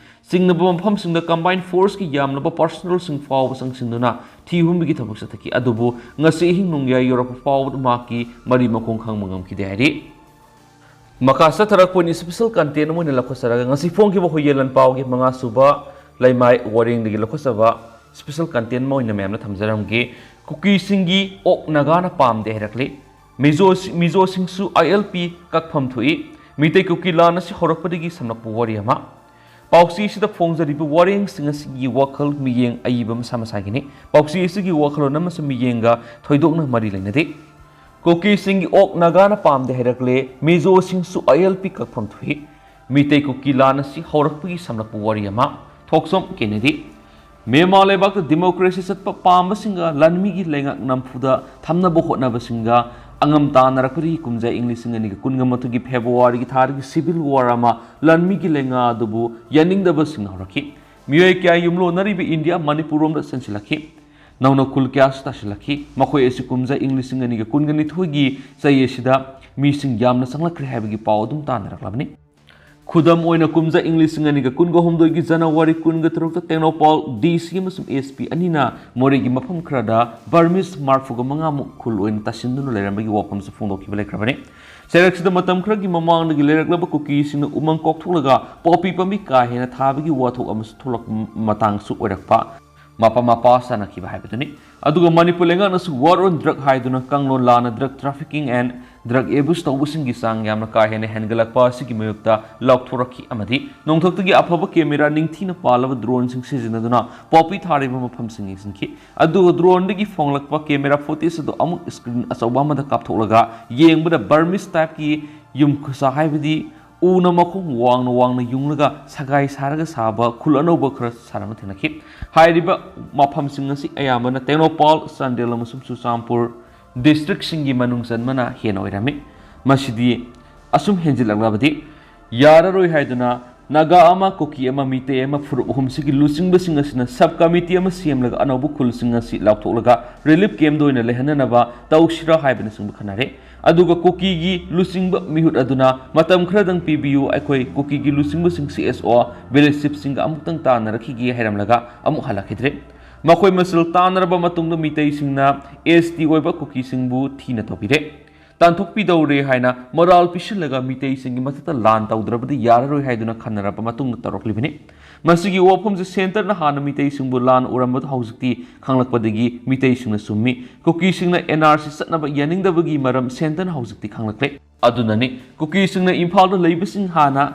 ꯆꯤꯡꯅꯕ ꯃꯐꯝꯁꯤꯡꯗ ꯀꯝꯕꯥꯏꯟ ꯐꯣꯔꯁꯀꯤ ꯌꯥꯝꯂꯕ ꯄꯥꯔꯁꯅꯦꯜꯁꯤꯡ ꯐꯥꯎꯕ ꯆꯪꯁꯤꯟꯗꯨꯅ ꯊꯤ ꯍꯨꯝꯕꯒꯤ ꯊꯕꯛ ꯆꯠꯊꯈꯤ꯫ ꯑꯗꯨꯕꯨ ꯉꯁꯤ ꯑꯍꯤꯡ ꯅꯣꯡꯌꯥꯏ ꯌꯧꯔꯛꯄ ꯐꯥꯎꯕꯗ ꯃꯍꯥꯛꯀꯤ ꯃꯔꯤ ꯃꯈꯣꯡ ꯈꯪꯕ ꯉꯝꯈꯤꯗꯦ ꯍꯥꯏꯔꯤ꯫ ꯃꯈꯥ ꯆꯠꯊꯔꯛꯄ ꯑꯣꯏꯅ ꯏꯁꯄꯤꯁꯦꯜ ꯀꯟꯇꯦꯟ ꯑꯃ ꯑꯣꯏꯅ ꯂꯧꯈꯠꯆꯔꯒ, ꯉꯁꯤ ꯐꯣꯡꯈꯤꯕ ꯍꯨꯏꯌꯦꯟ ꯂꯥꯟꯄꯥꯎꯒꯤ ꯃꯉꯥ ꯁꯨꯕ ꯂꯩꯃꯥꯏ ꯋꯥꯔꯦꯡꯗꯒꯤ ꯂꯧꯈꯠꯆꯕ ꯏꯁꯄꯤꯁꯦꯜ ꯀꯟꯇꯦꯟ ꯑꯃ ꯑꯣꯏꯅ ꯃꯌꯥꯝꯅ ꯊꯝꯖꯔꯝꯒꯦ꯫ ꯀꯨꯀꯤꯁꯤꯡꯒꯤ ꯑꯣꯛ ꯅꯥꯒꯥꯅ ꯄꯥꯝꯗꯦ ꯍꯥꯏꯔꯛꯂꯤ꯫ ꯃꯤꯖꯣ-, ꯃꯤꯖꯣꯁꯤꯡꯁꯨ ꯑꯥꯏ ꯑꯦꯜ ꯄꯤ ꯀꯛꯐꯝ ꯊꯣꯛꯏ꯫ ꯃꯤꯇꯩ ꯀꯨꯀꯤ ꯂꯥꯟ ꯑꯁꯤ ꯍꯧꯔꯛꯄꯗꯒꯤ ꯁꯝꯂꯛꯄ ꯋꯥꯔꯤ ꯑꯃ꯫ ꯄꯥꯎꯆꯦ ꯑꯁꯤꯗ ꯐꯣꯡꯖꯔꯤꯕ ꯋꯥꯔꯦꯡꯁꯤꯡ ꯑꯁꯤꯒꯤ ꯋꯥꯈꯜ ꯃꯤꯠꯌꯦꯡ ꯑꯏꯕ ꯃꯁꯥ ꯃꯁꯥꯒꯤꯅꯤ꯫ ꯄꯥꯎꯆꯦ ꯑꯁꯤꯒꯤ ꯋꯥꯈꯜꯂꯣꯟ ꯑꯃꯁꯨꯡ ꯃꯤꯠꯌꯦꯡꯒ ꯊꯣꯏꯗꯣꯛꯅ ꯃꯔꯤ ꯂꯩꯅꯗꯦ꯫ ꯀꯨꯀꯤꯁꯤꯡꯒꯤ ꯑꯣꯛ ꯅꯥꯒꯥꯅ ꯄꯥꯝꯗꯦ ꯍꯥꯏꯔꯛꯂꯦ꯫ ꯃꯤꯖꯣꯁꯤꯡꯁꯨ ꯑꯥꯏ ꯑꯦꯜ ꯄꯤ ꯀꯛꯐꯝ ꯊꯣꯛꯏ꯫ ꯃꯤꯇꯩ ꯀꯨꯀꯤ ꯂꯥꯟ ꯑꯁꯤ ꯍꯧꯔꯛꯄꯒꯤ ꯁꯝꯂꯛꯄ ꯋꯥꯔꯤ ꯑꯃ꯫ ꯊꯣꯛꯆꯣꯝ ꯀꯦꯅꯦꯗꯤ꯫ ꯃ꯭ꯌꯥꯟꯃꯥꯔ ꯂꯩꯕꯥꯛꯇ ꯗꯤꯃꯣꯀ꯭ꯔꯦꯁꯤ ꯆꯠꯄ ꯄꯥꯝꯕꯁꯤꯡꯒ ꯂꯥꯟꯃꯤꯒꯤ ꯂꯩꯉꯥꯛ ꯅꯝꯐꯨꯗ ꯊꯝꯅꯕ ꯍꯣꯠꯅꯕꯁꯤꯡꯒ ꯑꯉꯝ ꯇꯥꯟꯅꯔꯛꯄꯗꯒꯤ ꯀꯨꯝꯖꯥ ꯏꯪ ꯂꯤꯁꯤꯡ ꯑꯅꯤꯒ ꯀꯨꯟꯒ ꯃꯥꯊꯣꯏꯒꯤ ꯐꯦꯕ꯭ꯔꯨꯋꯥꯔꯤꯒꯤ ꯊꯥꯗꯒꯤ ꯁꯤꯚꯤꯜ ꯋꯥꯔ ꯑꯃ ꯂꯥꯟꯃꯤꯒꯤ ꯂꯩꯉꯥꯛ ꯑꯗꯨꯕꯨ ꯌꯥꯅꯤꯡꯗꯕꯁꯤꯡꯅ ꯍꯧꯔꯛꯈꯤ꯫ ꯃꯤꯑꯣꯏ ꯀꯌꯥ ꯌꯨꯝꯂꯣꯟꯅꯔꯤꯕ ꯏꯟꯗꯤꯌꯥ ꯃꯅꯤꯄꯨꯔ ꯔꯣꯝꯗ ꯆꯦꯟꯁꯤꯜꯂꯛꯈꯤ꯫ ꯅꯧꯅ ꯈꯨꯜ ꯀꯌꯥꯁꯨ ꯇꯥꯁꯤꯜꯂꯛꯈꯤ꯫ ꯃꯈꯣꯏ ꯑꯁꯤ ꯀꯨꯝꯖꯥ ꯏꯪ ꯂꯤꯁꯤꯡ ꯑꯅꯤꯒ ꯀꯨꯟꯒ ꯅꯤꯊꯣꯏꯒꯤ ꯆꯍꯤ ꯑꯁꯤꯗ ꯃꯤꯁꯤꯡ ꯌꯥꯝꯅ ꯆꯪꯂꯛꯈ꯭ꯔꯦ ꯍꯥꯏꯕꯒꯤ ꯄꯥꯎ ꯑꯗꯨꯝ ꯇꯥꯟꯅꯔꯛꯂꯕꯅꯤ꯫ ꯈꯨꯗꯝ ꯑꯣꯏꯅ, ꯀꯨꯝꯖꯥ ꯏꯪ ꯂꯤꯁꯤꯡ ꯑꯅꯤꯒ ꯀꯨꯟꯒ ꯍꯨꯝꯗꯣꯏꯒꯤ ꯖꯅꯋꯥꯔꯤ ꯀꯨꯟꯒ ꯇꯔꯨꯛꯇ ꯇꯦꯡꯅꯧꯄꯥꯜ ꯗꯤ ꯁꯤ ꯑꯃꯁꯨꯡ ꯑꯦꯁ ꯄꯤ ꯑꯅꯤꯅ ꯃꯣꯔꯦꯒꯤ ꯃꯐꯝ ꯈꯔꯗ ꯕꯔꯃꯤꯁ ꯃꯔꯐꯨꯒ ꯃꯉꯥꯃꯨꯛ ꯈꯨꯜ ꯑꯣꯏꯅ ꯇꯥꯁꯤꯟꯗꯨꯅ ꯂꯩꯔꯝꯕꯒꯤ ꯋꯥꯐꯝꯁꯨ ꯐꯣꯡꯗꯣꯛꯈꯤꯕ ꯂꯩꯈ꯭ꯔꯕꯅꯤ꯫ ꯆꯩꯔꯛꯁꯤꯗ ꯃꯇꯝ ꯈꯔꯒꯤ ꯃꯃꯥꯡꯗꯒꯤ ꯂꯩꯔꯛꯂꯕ ꯀꯨꯀꯤꯁꯤꯡꯅ ꯎꯃꯪ ꯀꯣꯛꯊꯣꯛꯂꯒ ꯄꯣꯄꯤ ꯄꯥꯝꯕꯤ ꯀꯥ ꯍꯦꯟꯅ ꯊꯥꯕꯒꯤ ꯋꯥꯊꯣꯛ ꯑꯃꯁꯨ ꯊꯣꯛꯂꯛꯄ ꯃꯇꯥꯡꯁꯨ ꯑꯣꯏꯔꯛꯄ꯫ ꯃꯄꯥ ꯃꯄꯥ ꯆꯥꯅꯈꯤꯕ ꯍꯥꯏꯕꯗꯨꯅꯤ꯫ ꯑꯗꯨꯒ ꯃꯅꯤꯄꯨꯔ ꯂꯩꯉꯥꯛꯅꯁꯨ ꯋꯥꯔ ꯑꯣꯟ ꯗ꯭ꯔꯒ ꯍꯥꯏꯗꯨꯅ ꯀꯥꯡꯂꯣꯟ ꯂꯥꯟꯅ ꯗ꯭ꯔꯒ ꯇ꯭ꯔꯥꯐꯤꯀꯤꯡ ꯑꯦꯟ ꯗ꯭ꯔꯒ ꯑꯦꯕ꯭ꯌꯨꯁ ꯇꯧꯕꯁꯤꯡꯒꯤ ꯆꯥꯡ ꯌꯥꯝꯅ ꯀꯥ ꯍꯦꯟꯅ ꯍꯦꯟꯒꯠꯂꯛꯄ ꯑꯁꯤꯒꯤ ꯃꯥꯌꯣꯛꯇ ꯂꯥꯎꯊꯣꯔꯛꯈꯤ ꯑꯃꯗꯤ ꯅꯣꯡꯊꯛꯇꯒꯤ ꯑꯐꯕ ꯀꯦꯃꯦꯔꯥ ꯅꯤꯡꯊꯤꯅ ꯄꯥꯜꯂꯕ ꯗ꯭ꯔꯣꯟꯁꯤꯡ ꯁꯤꯖꯤꯟꯅꯗꯨꯅ ꯄꯣꯄꯤ ꯊꯥꯔꯤꯕ ꯃꯐꯝꯁꯤꯡ ꯌꯦꯡꯁꯤꯟꯈꯤ꯫ ꯑꯗꯨꯒ ꯗ꯭ꯔꯣꯟꯗꯒꯤ ꯐꯣꯡꯂꯛꯄ ꯀꯦꯃꯦꯔꯥ ꯐꯨꯇꯦꯖ ꯑꯗꯨ ꯑꯃꯨꯛ ꯁ꯭ꯀ꯭ꯔꯤꯟ ꯑꯆꯧꯕ ꯑꯃꯗ ꯀꯥꯞꯊꯣꯛꯂꯒ ꯌꯦꯡꯕꯗ ꯕꯔꯃꯤꯁ ꯇꯥꯏꯞꯀꯤ ꯌꯨꯝ ꯈꯨꯁꯥ ꯍꯥꯏꯕꯗꯤ ꯎꯅ ꯃꯈꯣꯡ ꯋꯥꯡꯅ ꯋꯥꯡꯅ ꯌꯨꯡꯂꯒ ꯁꯒꯥꯏ ꯁꯥꯔꯒ ꯁꯥꯕ ꯈꯨꯜ ꯑꯅꯧꯕ ꯈꯔ ꯁꯥꯔꯝꯕ ꯊꯦꯡꯅꯈꯤ꯫ ꯍꯥꯏꯔꯤꯕ ꯃꯐꯝꯁꯤꯡ ꯑꯁꯤ ꯑꯌꯥꯝꯕꯅ ꯇꯦꯡꯅꯧꯄꯥꯜ, ꯆꯥꯟꯗꯦꯜ ꯑꯃꯁꯨꯡ ꯆꯨꯔꯆꯥꯟꯄꯨꯔ, ꯗꯤꯁꯇ꯭ꯔꯤꯛꯁꯤꯡꯒꯤ ꯃꯅꯨꯡ ꯆꯟꯕꯅ ꯍꯦꯟꯅ ꯑꯣꯏꯔꯝꯃꯤ꯫ ꯃꯁꯤꯗꯤ ꯑꯁꯨꯝ ꯍꯦꯟꯖꯤꯜꯂꯛꯂꯕꯗꯤ ꯌꯥꯔꯔꯣꯏ ꯍꯥꯏꯗꯨꯅ ꯅꯥꯒꯥ ꯑꯃ, ꯀꯨꯀꯤ ꯑꯃ, ꯃꯤꯇꯩ ꯑꯃ, ꯐꯨꯔꯨꯞ ꯑꯍꯨꯝꯁꯤꯒꯤ ꯂꯨꯆꯤꯡꯕꯁꯤꯡ ꯑꯁꯤꯅ ꯁꯕ ꯀꯃꯤꯇꯤ ꯑꯃ ꯁꯦꯝꯂꯒ ꯑꯅꯧꯕ ꯈꯨꯜꯁꯤꯡ ꯑꯁꯤ ꯂꯥꯎꯊꯣꯛꯂꯒ ꯔꯤꯂꯤꯐ ꯀꯦꯝꯗ ꯑꯣꯏꯅ ꯂꯩꯍꯟꯅꯅꯕ ꯇꯧꯁꯤꯔꯥ ꯍꯥꯏꯕꯅꯆꯤꯡꯕ ꯈꯟꯅꯔꯦ꯫ ꯑꯗꯨꯒ ꯀꯨꯀꯤꯒꯤ ꯂꯨꯆꯤꯡꯕ ꯃꯤꯍꯨꯠ ꯑꯗꯨꯅ ꯃꯇꯝ ꯈꯔꯗꯪ ꯄꯤꯕꯤꯌꯨ, ꯑꯩꯈꯣꯏ ꯀꯨꯀꯤꯒꯤ ꯂꯨꯆꯤꯡꯕꯁꯤꯡ ꯁꯤ ꯑꯦꯁ ꯑꯣ ꯚꯤꯂꯦꯖ ꯆꯤꯐꯁꯤꯡꯒ ꯑꯃꯨꯛꯇꯪ ꯇꯥꯟꯅꯔꯛꯈꯤꯒꯦ ꯍꯥꯏꯔꯝꯂꯒ ꯑꯃꯨꯛ ꯍꯜꯂꯛꯈꯤꯗ꯭ꯔꯦ꯫ ꯃꯈꯣꯏ ꯃꯁꯦꯜ ꯇꯥꯟꯅꯔꯕ ꯃꯇꯨꯡꯗ ꯃꯤꯇꯩꯁꯤꯡꯅ ꯑꯦꯁ ꯇꯤ ꯑꯣꯏꯕ ꯀꯨꯀꯤꯁꯤꯡꯕꯨ ꯊꯤꯅ ꯇꯧꯕꯤꯔꯦ꯫ ꯇꯥꯟꯊꯣꯛꯄꯤꯗꯧꯔꯦ ꯍꯥꯏꯅ ꯃꯣꯔꯥꯜ ꯄꯤꯁꯤꯜꯂꯒ ꯃꯤꯇꯩꯁꯤꯡꯒꯤ ꯃꯊꯛꯇ ꯂꯥꯟ ꯇꯧꯗ꯭ꯔꯕꯗꯤ ꯌꯥꯔꯔꯣꯏ ꯍꯥꯏꯗꯨꯅ ꯈꯟꯅꯔꯕ ꯃꯇꯨꯡꯗ ꯇꯧꯔꯛꯂꯤꯕꯅꯤ꯫ ꯃꯁꯤꯒꯤ ꯋꯥꯐꯝꯁꯤ ꯁꯦꯟꯇꯔꯅ ꯍꯥꯟꯅ ꯃꯤꯇꯩꯁꯤꯡꯕꯨ ꯂꯥꯟꯅ ꯎꯔꯝꯕꯗꯨ ꯍꯧꯖꯤꯛꯇꯤ ꯈꯪꯂꯛꯄꯗꯒꯤ ꯃꯤꯇꯩꯁꯤꯡꯅ ꯆꯨꯝꯃꯤ꯫ ꯀꯨꯀꯤꯁꯤꯡꯅ ꯑꯦꯟ ꯑꯥꯔ ꯁꯤ ꯆꯠꯅꯕ ꯌꯥꯅꯤꯡꯗꯕꯒꯤ ꯃꯔꯝ ꯁꯦꯟꯇꯔꯅ ꯍꯧꯖꯤꯛꯇꯤ ꯈꯪꯂꯛꯂꯦ꯫ ꯑꯗꯨꯅꯅꯤ ꯀꯨꯀꯤꯁꯤꯡꯅ ꯏꯝꯐꯥꯜꯗ ꯂꯩꯕꯁꯤꯡ ꯍꯥꯟꯅ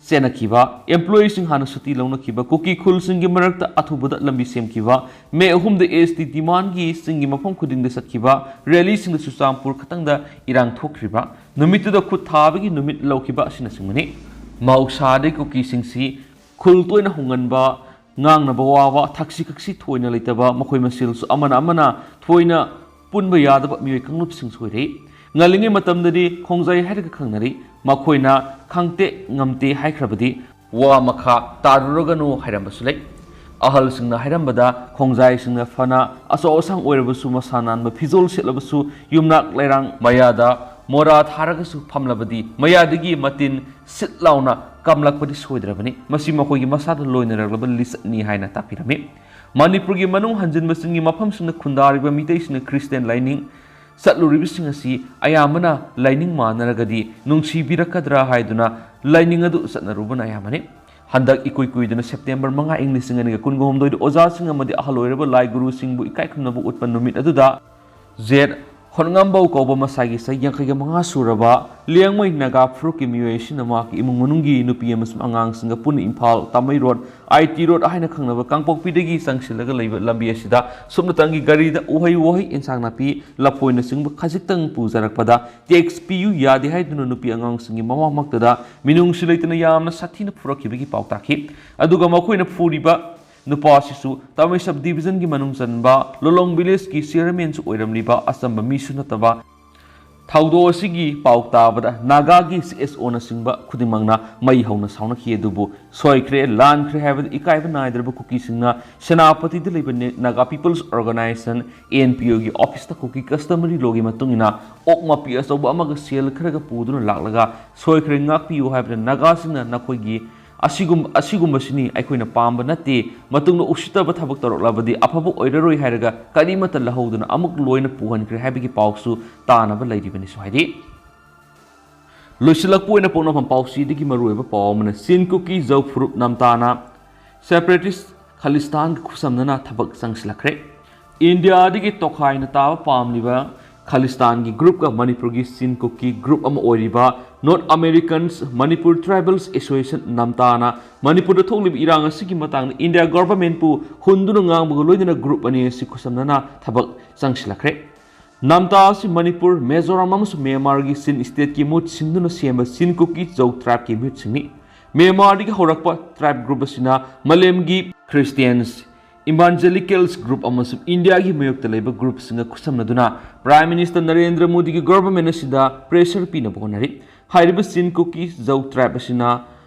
ꯆꯦꯟꯅꯈꯤꯕ, ꯑꯦꯝꯄ꯭ꯂꯣꯌꯤꯁꯤꯡ ꯍꯥꯟꯅ ꯁꯨꯇꯤ ꯂꯧꯅꯈꯤꯕ, ꯀꯨꯀꯤ ꯈꯨꯜꯁꯤꯡꯒꯤ ꯃꯔꯛꯇ ꯑꯊꯨꯕꯗ ꯂꯝꯕꯤ ꯁꯦꯝꯈꯤꯕ, ꯃꯦ ꯑꯍꯨꯝꯗ ꯑꯦꯁ ꯇꯤ ꯗꯤꯃꯥꯟꯒꯤ ꯆꯤꯡꯒꯤ ꯃꯐꯝ ꯈꯨꯗꯤꯡꯗ ꯆꯠꯈꯤꯕ, ꯔꯦꯂꯤꯁꯤꯡꯗ ꯆꯨꯔꯆꯥꯟꯄꯨꯔ ꯈꯛꯇꯪꯗ ꯏꯔꯥꯡ ꯊꯣꯛꯈ꯭ꯔꯤꯕ, ꯅꯨꯃꯤꯠꯇꯨꯗ ꯈꯨꯠ ꯊꯥꯕꯒꯤ ꯅꯨꯃꯤꯠ ꯂꯧꯈꯤꯕ ꯑꯁꯤꯅꯆꯤꯡꯕꯅꯤ꯫ ꯃꯍꯧꯁꯥꯗꯒꯤ ꯀꯨꯀꯤꯁꯤꯡꯁꯤ ꯈꯨꯜ ꯇꯣꯏꯅ ꯍꯣꯡꯒꯟꯕ, ꯉꯥꯡꯅꯕ ꯋꯥꯕ, ꯊꯛꯁꯤ ꯈꯛꯁꯤ ꯊꯣꯏꯅ ꯂꯩꯇꯕ, ꯃꯈꯣꯏ ꯃꯁꯦꯜꯁꯨ ꯑꯃꯅ ꯑꯃꯅ ꯊꯣꯏꯅ ꯄꯨꯟꯕ ꯌꯥꯗꯕ ꯃꯤꯑꯣꯏ ꯀꯥꯡꯂꯨꯞꯁꯤꯡꯁꯨ ꯑꯣꯏꯔꯛꯏ꯫ ꯉꯜꯂꯤꯉꯩ ꯃꯇꯝꯗꯗꯤ ꯈꯣꯡꯖꯥꯏ ꯍꯥꯏꯔꯒ ꯈꯪꯅꯔꯤ꯫ ꯃꯈꯣꯏꯅ "ꯈꯪꯇꯦ ꯉꯝꯇꯦ" ꯍꯥꯏꯈ꯭ꯔꯕꯗꯤ "ꯋꯥ ꯃꯈꯥ ꯇꯥꯔꯨꯔꯒꯅꯨ" ꯍꯥꯏꯔꯝꯕꯁꯨ ꯂꯩ꯫ ꯑꯍꯜꯁꯤꯡꯅ ꯍꯥꯏꯔꯝꯕꯗ, ꯈꯣꯡꯖꯥꯏꯁꯤꯡꯅ ꯐꯅ ꯑꯆꯧ ꯑꯁꯥꯡ ꯑꯣꯏꯔꯕꯁꯨ, ꯃꯁꯥ ꯅꯥꯟꯕ ꯐꯤꯖꯣꯜ ꯁꯦꯠꯂꯕꯁꯨ, ꯌꯨꯝꯅꯥꯛ ꯂꯩꯔꯥꯡ ꯃꯌꯥꯗ ꯃꯣꯔꯥ ꯊꯥꯔꯒꯁꯨ ꯐꯝꯂꯕꯗꯤ ꯃꯌꯥꯗꯒꯤ ꯃꯇꯤꯟ ꯁꯤꯠ ꯂꯥꯎꯅ ꯀꯝꯂꯛꯄꯗꯤ ꯁꯣꯏꯗ꯭ꯔꯕꯅꯤ꯫ ꯃꯁꯤ ꯃꯈꯣꯏꯒꯤ ꯃꯁꯥꯗ ꯂꯣꯏꯅꯔꯛꯂꯕ ꯂꯤꯆꯠꯅꯤ ꯍꯥꯏꯅ ꯇꯥꯛꯄꯤꯔꯝꯃꯤ꯫ ꯃꯅꯤꯄꯨꯔꯒꯤ ꯃꯅꯨꯡ ꯍꯟꯖꯤꯟꯕꯁꯤꯡꯒꯤ ꯃꯐꯝꯁꯤꯡꯗ ꯈꯨꯟꯗꯥꯔꯤꯕ ꯃꯤꯇꯩꯁꯤꯡꯅ ꯈ꯭ꯔꯤꯁꯇꯤꯌꯥꯟ ꯂꯥꯏꯅꯤꯡ ꯆꯠꯂꯨꯔꯤꯕꯁꯤꯡ ꯑꯁꯤ ꯑꯌꯥꯝꯕꯅ ꯂꯥꯏꯅꯤꯡ ꯃꯥꯟꯅꯔꯒꯗꯤ ꯅꯨꯡꯁꯤꯕꯤꯔꯛꯀꯗ꯭ꯔꯥ ꯍꯥꯏꯗꯨꯅ ꯂꯥꯏꯅꯤꯡ ꯑꯗꯨ ꯆꯠꯅꯔꯨꯕꯅ ꯑꯌꯥꯝꯕꯅꯤ꯫ ꯍꯟꯗꯛ ꯏꯀꯨꯏ ꯀꯨꯏꯗꯅ ꯁꯦꯞꯇꯦꯝꯕꯔ ꯃꯉꯥ, ꯏꯪ ꯂꯤꯁꯤꯡ ꯑꯅꯤꯒ ꯀꯨꯟꯒ ꯍꯨꯝꯗꯣꯏꯗ ꯑꯣꯖꯥꯁꯤꯡ ꯑꯃꯗꯤ ꯑꯍꯜ ꯑꯣꯏꯔꯕ ꯂꯥꯏ ꯒꯨꯔꯨꯁꯤꯡꯕꯨ ꯏꯀꯥꯏ ꯈꯨꯝꯅꯕ ꯎꯠꯄ ꯅꯨꯃꯤꯠ ꯑꯗꯨꯗ ꯖꯦꯠ ꯍꯣꯠꯉꯝꯕꯧ ꯀꯧꯕ ꯃꯁꯥꯒꯤ ꯆꯍꯤ ꯌꯥꯡꯈꯩꯒ ꯃꯉꯥ ꯁꯨꯔꯕ ꯂꯤꯌꯥꯡꯃꯩ ꯅꯥꯒꯥ ꯐꯨꯔꯨꯞꯀꯤ ꯃꯤꯑꯣꯏ ꯑꯁꯤꯅ ꯃꯍꯥꯛꯀꯤ ꯏꯃꯨꯡ ꯃꯅꯨꯡꯒꯤ ꯅꯨꯄꯤ ꯑꯃꯁꯨꯡ ꯑꯉꯥꯡꯁꯤꯡꯒ ꯄꯨꯟꯅ ꯏꯝꯐꯥꯜ ꯇꯥꯃꯩ ꯔꯣꯗ, ꯑꯥꯏ ꯇꯤ ꯔꯣꯗ ꯍꯥꯏꯅ ꯈꯪꯅꯕ ꯀꯥꯡꯄꯣꯛꯄꯤꯗꯒꯤ ꯆꯪꯁꯤꯜꯂꯒ ꯂꯩꯕ ꯂꯝꯕꯤ ꯑꯁꯤꯗ ꯁꯨꯞꯅꯇꯪꯒꯤ ꯒꯥꯔꯤꯗ ꯎꯍꯩ ꯋꯥꯍꯩ, ꯏꯟꯁꯥꯡ ꯅꯥꯄꯤ, ꯂꯐꯣꯏꯅꯆꯤꯡꯕ ꯈꯖꯤꯛꯇꯪ ꯄꯨꯖꯔꯛꯄꯗ ꯇꯦꯛꯁ ꯄꯤꯌꯨ ꯌꯥꯗꯦ ꯍꯥꯏꯗꯨꯅ ꯅꯨꯄꯤ ꯑꯉꯥꯡꯁꯤꯡꯒꯤ ꯃꯃꯥꯡꯃꯛꯇꯗ ꯃꯤꯅꯨꯡꯁꯤ ꯂꯩꯇꯅ ꯌꯥꯝꯅ ꯁꯥꯊꯤꯅ ꯐꯨꯔꯛꯈꯤꯕꯒꯤ ꯄꯥꯎ ꯇꯥꯈꯤ꯫ ꯑꯗꯨꯒ ꯃꯈꯣꯏꯅ ꯐꯨꯔꯤꯕ ꯅꯨꯄꯥ ꯑꯁꯤꯁꯨ ꯇꯥꯃꯩ sub division ꯒꯤ ꯃꯅꯨꯡ ꯆꯟꯕ ꯂꯣꯂꯣꯡ village ꯀꯤ chairman ꯁꯨ ꯑꯣꯏꯔꯝꯂꯤꯕ ꯑꯆꯝꯕ ꯃꯤꯁꯨ ꯅꯠꯇꯕ꯫ ꯊꯧꯗꯣꯛ ꯑꯁꯤꯒꯤ ꯄꯥꯎ ꯇꯥꯕꯗ ꯅꯥꯒꯥꯒꯤ C S O ꯅꯆꯤꯡꯕ ꯈꯨꯗꯤꯡꯃꯛꯅ ꯃꯩ ꯍꯧꯅ ꯁꯥꯎꯅꯈꯤ꯫ ꯑꯗꯨꯕꯨ ꯁꯣꯏꯈ꯭ꯔꯦ, ꯂꯥꯟꯈ꯭ꯔꯦ ꯍꯥꯏꯕꯗ ꯏꯀꯥꯏꯕ ꯅꯥꯏꯗ꯭ꯔꯕ ꯀꯨꯀꯤꯁꯤꯡꯅ ꯁꯦꯅꯥꯄꯇꯤꯗ ꯂꯩꯕ ꯅꯦ-, Naga People's Organisation, N P O ꯒꯤ office ꯇ ꯀꯨꯀꯤ customary law ꯒꯤ ꯃꯇꯨꯡ ꯏꯟꯅ ꯑꯣꯛ ꯃꯄꯤ ꯑꯆꯧꯕ ꯑꯃꯒ ꯁꯦꯜ ꯈꯔꯒ ꯄꯨꯗꯨꯅ ꯂꯥꯛꯂꯒ, "ꯁꯣꯏꯈ꯭ꯔꯦ, ꯉꯥꯛꯄꯤꯌꯨ" ꯍꯥꯏꯕꯗ ꯅꯥꯒꯥꯁꯤꯡꯅ ꯅꯈꯣꯏꯒꯤ ꯑꯁꯤꯒꯨꯝ-, ꯑꯁꯤꯒꯨꯝꯕꯁꯤꯅꯤ ꯑꯩꯈꯣꯏꯅ ꯄꯥꯝꯕ ꯅꯠꯇꯦ, ꯃꯇꯨꯡꯗ ꯎꯁꯤꯠꯇꯕ ꯊꯕꯛ ꯇꯧꯔꯛꯂꯕꯗꯤ ꯑꯐꯕ ꯑꯣꯏꯔꯔꯣꯏ ꯍꯥꯏꯔꯒ ꯀꯔꯤꯃꯠꯇ ꯂꯧꯍꯧꯗꯅ ꯑꯃꯨꯛ ꯂꯣꯏꯅ ꯄꯨꯍꯟꯈ꯭ꯔꯦ ꯍꯥꯏꯕꯒꯤ ꯄꯥꯎꯁꯨ ꯇꯥꯅꯕ ꯂꯩꯔꯤꯕꯅꯤꯁꯨ ꯍꯥꯏꯔꯤ꯫ ꯂꯣꯏꯁꯤꯜꯂꯛꯄ ꯑꯣꯏꯅ ꯄꯣꯛꯅꯐꯝ ꯄꯥꯎꯆꯦꯗꯒꯤ ꯃꯔꯨꯑꯣꯏꯕ ꯄꯥꯎ ꯑꯃꯅ ꯆꯤꯟ ꯀꯨꯀꯤ ꯖꯧ ꯐꯨꯔꯨꯞ ꯅꯝꯇꯥꯅ separatist ꯈꯥꯂꯤꯁꯇꯥꯟꯒ ꯈꯨꯠꯁꯝꯅꯅ ꯊꯕꯛ ꯆꯪꯁꯤꯜꯂꯛꯈ꯭ꯔꯦ꯫ ꯏꯟꯗꯤꯌꯥꯗꯒꯤ ꯇꯣꯈꯥꯏꯅ ꯇꯥꯕ ꯄꯥꯝꯂꯤꯕ ꯈꯥꯂꯤꯁꯇꯥꯟꯒꯤ group ꯀ ꯃꯅꯤꯄꯨꯔꯒꯤ ꯆꯤꯟ ꯀꯨꯀꯤ group ꯑꯃ ꯑꯣꯏꯔꯤꯕ North Americans Manipur Tribals Association ꯅꯝꯇꯥꯅ ꯃꯅꯤꯄꯨꯔꯗ ꯊꯣꯛꯂꯤꯕ ꯏꯔꯥꯡ ꯑꯁꯤꯒꯤ ꯃꯇꯥꯡꯗ ꯏꯟꯗꯤꯌꯥ government ꯄꯨ ꯍꯨꯟꯗꯨꯅ ꯉꯥꯡꯕꯒ ꯂꯣꯏꯅꯅ group ꯑꯅꯤ ꯑꯁꯤ ꯈꯨꯠꯁꯝꯅꯅ ꯊꯕꯛ ꯆꯪꯁꯤꯜꯂꯛꯈ꯭ꯔꯦ꯫ ꯅꯝꯇꯥ ꯑꯁꯤ ꯃꯅꯤꯄꯨꯔ, ꯃꯤꯖꯣꯔꯥꯝ ꯑꯃꯁꯨꯡ ꯃ꯭ꯌꯥꯟꯃꯥꯔꯒꯤ ꯆꯤꯟ state ꯀꯤ ꯃꯍꯨꯠ ꯁꯤꯟꯗꯨꯅ ꯁꯦꯝꯕ ꯆꯤꯟ ꯀꯨꯀꯤ ꯖꯧ tribe ꯀꯤ ꯃꯤꯍꯨꯠꯁꯤꯡꯅꯤ꯫ ꯃ꯭ꯌꯥꯟꯃꯥꯔꯗꯒꯤ ꯍꯧꯔꯛꯄ tribe group ꯑꯁꯤꯅ ꯃꯥꯂꯦꯝꯒꯤ Christians, evangelicals group ꯑꯃꯁꯨꯡ ꯏꯟꯗꯤꯌꯥꯒꯤ ꯃꯥꯌꯣꯛꯇ ꯂꯩꯕ group ꯁꯤꯡꯒ ꯈꯨꯠꯁꯝꯅꯗꯨꯅ Prime Minister ꯅꯔꯦꯟꯗ꯭ꯔ ꯃꯣꯗꯤꯒꯤ government ꯑꯁꯤꯗ pressure ꯄꯤꯅꯕ ꯍꯣꯠꯅꯔꯤ꯫ ꯍꯥꯏꯔꯤꯕ ꯆꯤꯟ ꯀꯨꯀꯤ ꯖꯧ tribe ꯑꯁꯤꯅ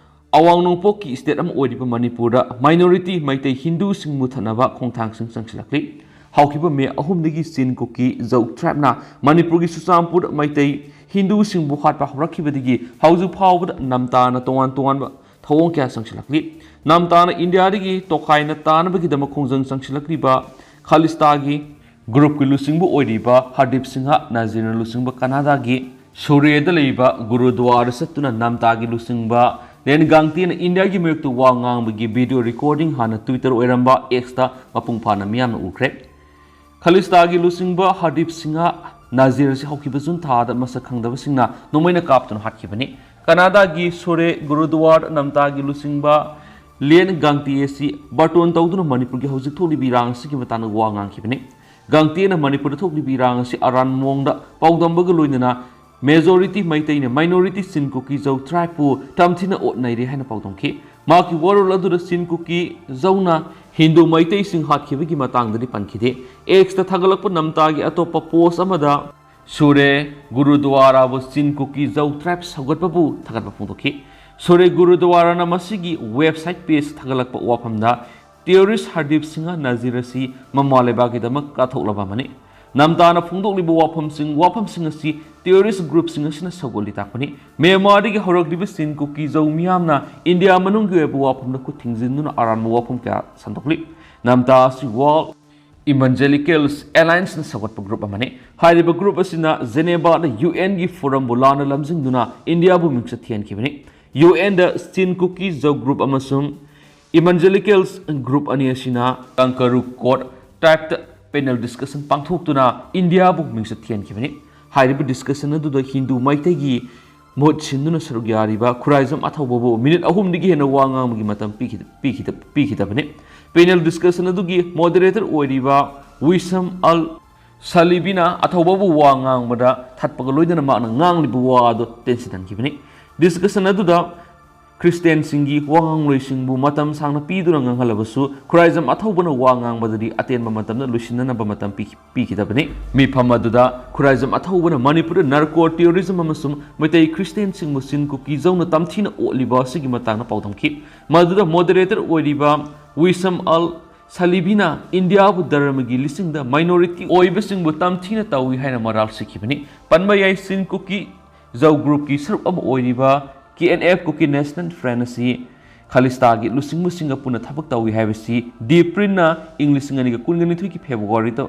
ꯑꯋꯥꯡ ꯅꯣꯡꯄꯣꯛꯀꯤ state ꯑꯃ ꯑꯣꯏꯔꯤꯕ ꯃꯅꯤꯄꯨꯔꯗ minority ꯃꯩꯇꯩ ꯍꯤꯟꯗꯨꯁꯤꯡ ꯃꯨꯊꯠꯅꯕ ꯈꯣꯡꯊꯥꯡꯁꯤꯡ ꯆꯪꯁꯤꯜꯂꯛꯂꯤ꯫ ꯍꯧꯈꯤꯕ ꯃꯦ ꯑꯍꯨꯝꯗꯒꯤ ꯆꯤꯟ ꯀꯨꯀꯤ ꯖꯧ tribe ꯅ ꯃꯅꯤꯄꯨꯔꯒꯤ ꯆꯨꯔꯆꯥꯟꯄꯨꯔꯗ ꯃꯩꯇꯩ ꯍꯤꯟꯗꯨꯁꯤꯡꯕꯨ ꯍꯥꯠꯄ ꯍꯧꯔꯛꯈꯤꯕꯗꯒꯤ ꯍꯧꯖꯤꯛ ꯐꯥꯎꯕꯗ ꯅꯝꯇꯥꯅ ꯇꯣꯉꯥꯟ ꯇꯣꯉꯥꯟꯕ ꯊꯧꯑꯣꯡ ꯀꯌꯥ ꯆꯪꯁꯤꯜꯂꯛꯂꯤ꯫ ꯅꯝꯇꯥꯅ ꯏꯟꯗꯤꯌꯥꯗꯒꯤ ꯇꯣꯈꯥꯏꯅ ꯇꯥꯅꯕꯒꯤꯗꯃꯛ ꯈꯣꯡꯖꯪ ꯆꯪꯁꯤꯜꯂꯛꯂꯤꯕ ꯈꯥꯂꯤꯁꯇꯥꯒꯤ group ꯀꯤ ꯂꯨꯆꯤꯡꯕ ꯑꯣꯏꯔꯤꯕ ꯍꯔꯗꯤꯞ ꯁꯤꯡꯍ ꯅꯖꯤꯔꯅ ꯂꯨꯆꯤꯡꯕ ꯀꯅꯥꯗꯥꯒꯤ ꯁꯨꯔꯦꯗ ꯂꯩꯕ ꯒꯨꯔꯨꯗ꯭ꯋꯥꯔꯥ ꯆꯠꯇꯨꯅ ꯅꯝꯇꯥꯒꯤ ꯂꯨꯆꯤꯡꯕ ꯂꯦꯟ ꯒꯥꯡꯇꯦꯅ ꯏꯟꯗꯤꯌꯥꯒꯤ ꯃꯥꯌꯣꯛꯇ ꯋꯥ ꯉꯥꯡꯕꯒꯤ video recording ꯍꯥꯟꯅ Twitter ꯑꯣꯏꯔꯝꯕ X ꯇ ꯃꯄꯨꯡ ꯐꯥꯅ ꯃꯤꯌꯥꯝꯅ ꯎꯈ꯭ꯔꯦ꯫ ꯈꯥꯂꯤꯁꯇꯥꯒꯤ ꯂꯨꯆꯤꯡꯕ ꯍꯔꯗꯤꯞ ꯁꯤꯡꯍ ꯅꯖꯤꯔ ꯑꯁꯤ ꯍꯧꯈꯤꯕ ꯖꯨꯟ ꯊꯥꯗ ꯃꯁꯛ ꯈꯪꯗꯕꯁꯤꯡꯅ ꯅꯣꯡꯃꯩꯅ ꯀꯥꯞꯇꯨꯅ ꯍꯥꯠꯈꯤꯕꯅꯤ꯫ ꯀꯅꯥꯗꯥꯒꯤ ꯁꯨꯔꯦ ꯒꯨꯔꯨꯗ꯭ꯋꯥꯔꯥ ꯅꯝꯇꯥꯒꯤ ꯂꯨꯆꯤꯡꯕ ꯂꯦꯟ ꯒꯥꯡꯇꯦ ꯑꯁꯤ ꯕꯥꯔꯇꯣꯟ ꯇꯧꯗꯨꯅ ꯃꯅꯤꯄꯨꯔꯒꯤ ꯍꯧꯖꯤꯛ ꯊꯣꯛꯂꯤꯕ ꯏꯔꯥꯡ ꯑꯁꯤꯒꯤ ꯃꯇꯥꯡꯗ ꯋꯥ ꯉꯥꯡꯈꯤꯕꯅꯤ꯫ ꯒꯥꯡꯇꯦꯅ ꯃꯅꯤꯄꯨꯔꯗ ꯊꯣꯛꯂꯤꯕ ꯏꯔꯥꯡ ꯑꯁꯤ ꯑꯔꯥꯟ ꯃꯑꯣꯡꯗ ꯄꯥꯎꯗꯝꯕꯒ ꯂꯣꯏꯅꯅ Majority ꯃꯩꯇꯩꯅ minority ꯆꯤꯟ ꯀꯨꯀꯤ ꯖꯧ tribe ꯄꯨ ꯇꯝꯊꯤꯅ ꯑꯣꯠꯅꯩꯔꯦ ꯍꯥꯏꯅ ꯄꯥꯎꯗꯝꯈꯤ꯫ ꯃꯍꯥꯛꯀꯤ ꯋꯥꯔꯣꯜ ꯑꯗꯨꯗ ꯆꯤꯟ ꯀꯨꯀꯤ ꯖꯧꯅ ꯍꯤꯟꯗꯨ ꯃꯩꯇꯩꯁꯤꯡ ꯍꯥꯠꯈꯤꯕꯒꯤ ꯃꯇꯥꯡꯗꯗꯤ ꯄꯟꯈꯤꯗꯦ꯫ X ꯇ ꯊꯥꯒꯠꯂꯛꯄ ꯅꯝꯇꯥꯒꯤ ꯑꯇꯣꯞꯄ post ꯑꯃꯗ ꯁꯨꯔꯦ ꯒꯨꯔꯨꯗ꯭ꯋꯥꯔꯥꯕꯨ ꯆꯤꯟ ꯀꯨꯀꯤ ꯖꯧ tribe ꯁꯧꯒꯠꯄꯕꯨ ꯊꯥꯒꯠꯄ ꯐꯣꯡꯗꯣꯛꯈꯤ꯫ ꯁꯨꯔꯦ ꯒꯨꯔꯨꯗ꯭ꯋꯥꯔꯥꯅ ꯃꯁꯤꯒꯤ website page ꯊꯥꯒꯠꯂꯛꯄ ꯋꯥꯐꯝꯗ terrorist Hardeep Singh Nazir ꯑꯁꯤ ꯃꯃꯥ ꯂꯩꯕꯥꯛꯀꯤꯗꯃꯛ ꯀꯠꯊꯣꯛꯂꯕ ꯑꯃꯅꯤ꯫ ꯅꯝꯇꯥꯅ ꯐꯣꯡꯗꯣꯛꯂꯤꯕ ꯋꯥꯐꯝꯁꯤꯡ, ꯋꯥꯐꯝꯁꯤꯡ ꯑꯁꯤ terrorist groupꯁꯤꯡ ꯑꯁꯤꯅ ꯁꯧꯒꯠꯂꯤ ꯇꯥꯛꯄꯅꯤ꯫ ꯃ꯭ꯌꯥꯟꯃꯥꯔꯗꯒꯤ ꯍꯧꯔꯛꯂꯤꯕ ꯆꯤꯟ ꯀꯨꯀꯤ ꯖꯧ ꯃꯤꯌꯥꯝꯅ ꯏꯟꯗꯤꯌꯥ ꯃꯅꯨꯡꯒꯤ ꯑꯣꯏꯕ ꯋꯥꯐꯝꯗ ꯈꯨꯠ ꯊꯤꯡꯖꯤꯟꯗꯨꯅ ꯑꯔꯥꯟꯕ ꯋꯥꯐꯝ ꯀꯌꯥ ꯁꯟꯗꯣꯛꯂꯤ꯫ ꯅꯝꯇꯥ ꯑꯁꯤ World Evangelicals Allianceꯅ ꯁꯧꯒꯠꯄ group ꯑꯃꯅꯤ꯫ ꯍꯥꯏꯔꯤꯕ group ꯑꯁꯤꯅ ꯖꯦꯅꯦꯚꯥꯗ UNꯒꯤ forumꯕꯨ ꯂꯥꯟꯅ ꯂꯝꯖꯤꯡꯗꯨꯅ ꯏꯟꯗꯤꯌꯥꯕꯨ ꯃꯤꯡꯆꯠ ꯊꯤꯍꯟꯈꯤꯕꯅꯤ꯫ UNꯗ ꯆꯤꯟ ꯀꯨꯀꯤ ꯖꯧ group ꯑꯃꯁꯨꯡ Evangelicals group ꯑꯅꯤ ꯑꯁꯤꯅ Kangaroo Court tribeꯇ panel discussion ꯄꯥꯡꯊꯣꯛꯇꯨꯅ ꯏꯟꯗꯤꯌꯥꯕꯨ ꯃꯤꯡꯆꯠ ꯊꯤꯍꯟꯈꯤꯕꯅꯤ꯫ ꯍꯥꯏꯔꯤꯕ discussion ꯑꯗꯨꯗ ꯍꯤꯟꯗꯨ ꯃꯩꯇꯩꯒꯤ ꯃꯍꯨꯠ ꯁꯤꯟꯗꯨꯅ ꯁꯔꯨꯛ ꯌꯥꯔꯤꯕ ꯈꯨꯔꯥꯏꯖꯝ ꯑꯊꯧꯕꯕꯨ minute ꯑꯍꯨꯝꯗꯒꯤ ꯍꯦꯟꯅ ꯋꯥ ꯉꯥꯡꯕꯒꯤ ꯃꯇꯝ ꯄꯤꯈꯤ-, ꯄꯤꯈꯤꯗ-, ꯄꯤꯈꯤꯗꯕꯅꯤ꯫ Panel discussion ꯑꯗꯨꯒꯤ moderator ꯑꯣꯏꯔꯤꯕ ꯋꯤꯁꯝ ꯑꯜ ꯁꯂꯤꯕꯤꯅ ꯑꯊꯧꯕꯕꯨ ꯋꯥ ꯉꯥꯡꯕꯗ ꯊꯠꯄꯒ ꯂꯣꯏꯅꯅ ꯃꯍꯥꯛꯅ ꯉꯥꯡꯂꯤꯕ ꯋꯥ ꯑꯗꯨ ꯇꯦꯟꯁꯤꯟꯍꯟꯈꯤꯕꯅꯤ꯫ Discussion ꯑꯗꯨꯗ ꯈ꯭ꯔꯤꯁꯇꯤꯌꯥꯟꯁꯤꯡꯒꯤ ꯋꯥꯉꯥꯡꯂꯣꯏꯁꯤꯡꯕꯨ ꯃꯇꯝ ꯁꯥꯡꯅ ꯄꯤꯗꯨꯅ ꯉꯥꯡꯍꯜꯂꯕꯁꯨ, ꯈꯨꯔꯥꯏꯖꯝ ꯑꯊꯧꯕꯅ ꯋꯥ ꯉꯥꯡꯕꯗꯗꯤ ꯑꯇꯦꯟꯕ ꯃꯇꯝꯗ ꯂꯣꯏꯁꯤꯟꯅꯅꯕ ꯃꯇꯝ ꯄꯤꯈꯤ-, ꯄꯤꯈꯤꯗꯕꯅꯤ꯫ ꯃꯤꯐꯝ ꯑꯗꯨꯗ ꯈꯨꯔꯥꯏꯖꯝ ꯑꯊꯧꯕꯅ ꯃꯅꯤꯄꯨꯔꯗ narco terrorism ꯑꯃꯁꯨꯡ ꯃꯩꯇꯩ ꯈ꯭ꯔꯤꯁꯇꯤꯌꯥꯟꯁꯤꯡꯕꯨ ꯆꯤꯟ ꯀꯨꯀꯤ ꯖꯧꯅ ꯇꯝꯊꯤꯅ ꯑꯣꯠꯂꯤꯕ ꯑꯁꯤꯒꯤ ꯃꯇꯥꯡꯗ ꯄꯥꯎꯗꯝꯈꯤ꯫ ꯃꯗꯨꯗ moderator ꯑꯣꯏꯔꯤꯕ ꯋꯤꯁꯝ ꯑꯜ ꯁꯂꯤꯕꯤꯅ ꯏꯟꯗꯤꯌꯥꯕꯨ ꯙꯔꯃꯒꯤ ꯂꯤꯁꯤꯡꯗ minority ꯑꯣꯏꯕꯁꯤꯡꯕꯨ ꯇꯝꯊꯤꯅ ꯇꯧꯏ ꯍꯥꯏꯅ ꯃꯔꯥꯜ ꯁꯤꯈꯤꯕꯅꯤ꯫ ꯄꯟꯕ ꯌꯥꯏ, ꯆꯤꯟ ꯀꯨꯀꯤ ꯖꯧ groupꯀꯤ ꯁꯔꯨꯛ ꯑꯃ ꯑꯣꯏꯔꯤꯕ KNF, Kuki National Front ꯑꯁꯤ ꯈꯥꯂꯤꯁꯇꯥꯒꯤ ꯂꯨꯆꯤꯡꯕꯁꯤꯡꯒ ꯄꯨꯟꯅ ꯊꯕꯛ ꯇꯧꯏ ꯍꯥꯏꯕꯁꯤ ꯗꯤ ꯄ꯭ꯔꯤꯟꯅ ꯏꯪ ꯂꯤꯁꯤꯡ ꯑꯅꯤꯒ ꯀꯨꯟꯒ ꯅꯤꯊꯣꯏꯒꯤ ꯐꯦꯕ꯭ꯔꯨꯋꯥꯔꯤꯗ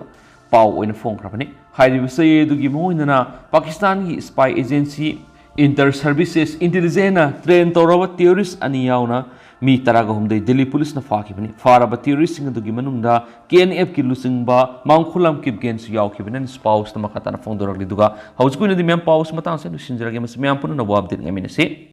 ꯄꯥꯎ ꯑꯣꯏꯅ ꯐꯣꯡꯈ꯭ꯔꯕꯅꯤ꯫ ꯍꯥꯏꯔꯤꯕ ꯆꯌꯦ ꯑꯗꯨꯒꯤ ꯃꯑꯣꯡ ꯏꯟꯗꯅ ꯄꯥꯀꯤꯁꯇꯥꯟꯒꯤ spy agency Inter Services Intelligenceꯅ train ꯇꯧꯔꯕ terrorist ꯑꯅꯤ ꯌꯥꯎꯅ ꯃꯤ ꯇꯔꯥꯒ ꯍꯨꯝꯗꯣꯏ ꯗꯤꯜꯂꯤ ꯄꯨꯂꯤꯁꯅ ꯐꯥꯈꯤꯕꯅꯤ꯫ ꯐꯥꯔꯕ terroristꯁꯤꯡ ꯑꯗꯨꯒꯤ ꯃꯅꯨꯡꯗ KNFꯀꯤ ꯂꯨꯆꯤꯡꯕ ꯃꯥꯡꯈꯨꯂꯝ ꯀꯤꯞꯒꯦꯟꯁꯨ ꯌꯥꯎꯈꯤꯕꯅꯤ꯫ News ꯄꯥꯎꯁꯤꯅ ꯃꯈꯥ ꯇꯥꯅ ꯐꯣꯡꯗꯣꯔꯛꯂꯤ꯫ ꯑꯗꯨꯒ ꯍꯧꯖꯤꯛꯀꯤ ꯑꯣꯏꯅꯗꯤ ꯃꯌꯥꯝ ꯄꯥꯎꯁꯤ ꯃꯇꯥꯡꯁꯤꯗ ꯂꯣꯏꯁꯤꯟꯖꯔꯒꯦ꯫ ꯃꯁꯤ ꯃꯌꯥꯝ ꯄꯨꯝꯅꯃꯛ update ꯉꯥꯏꯃꯤꯟꯅꯁꯤ꯫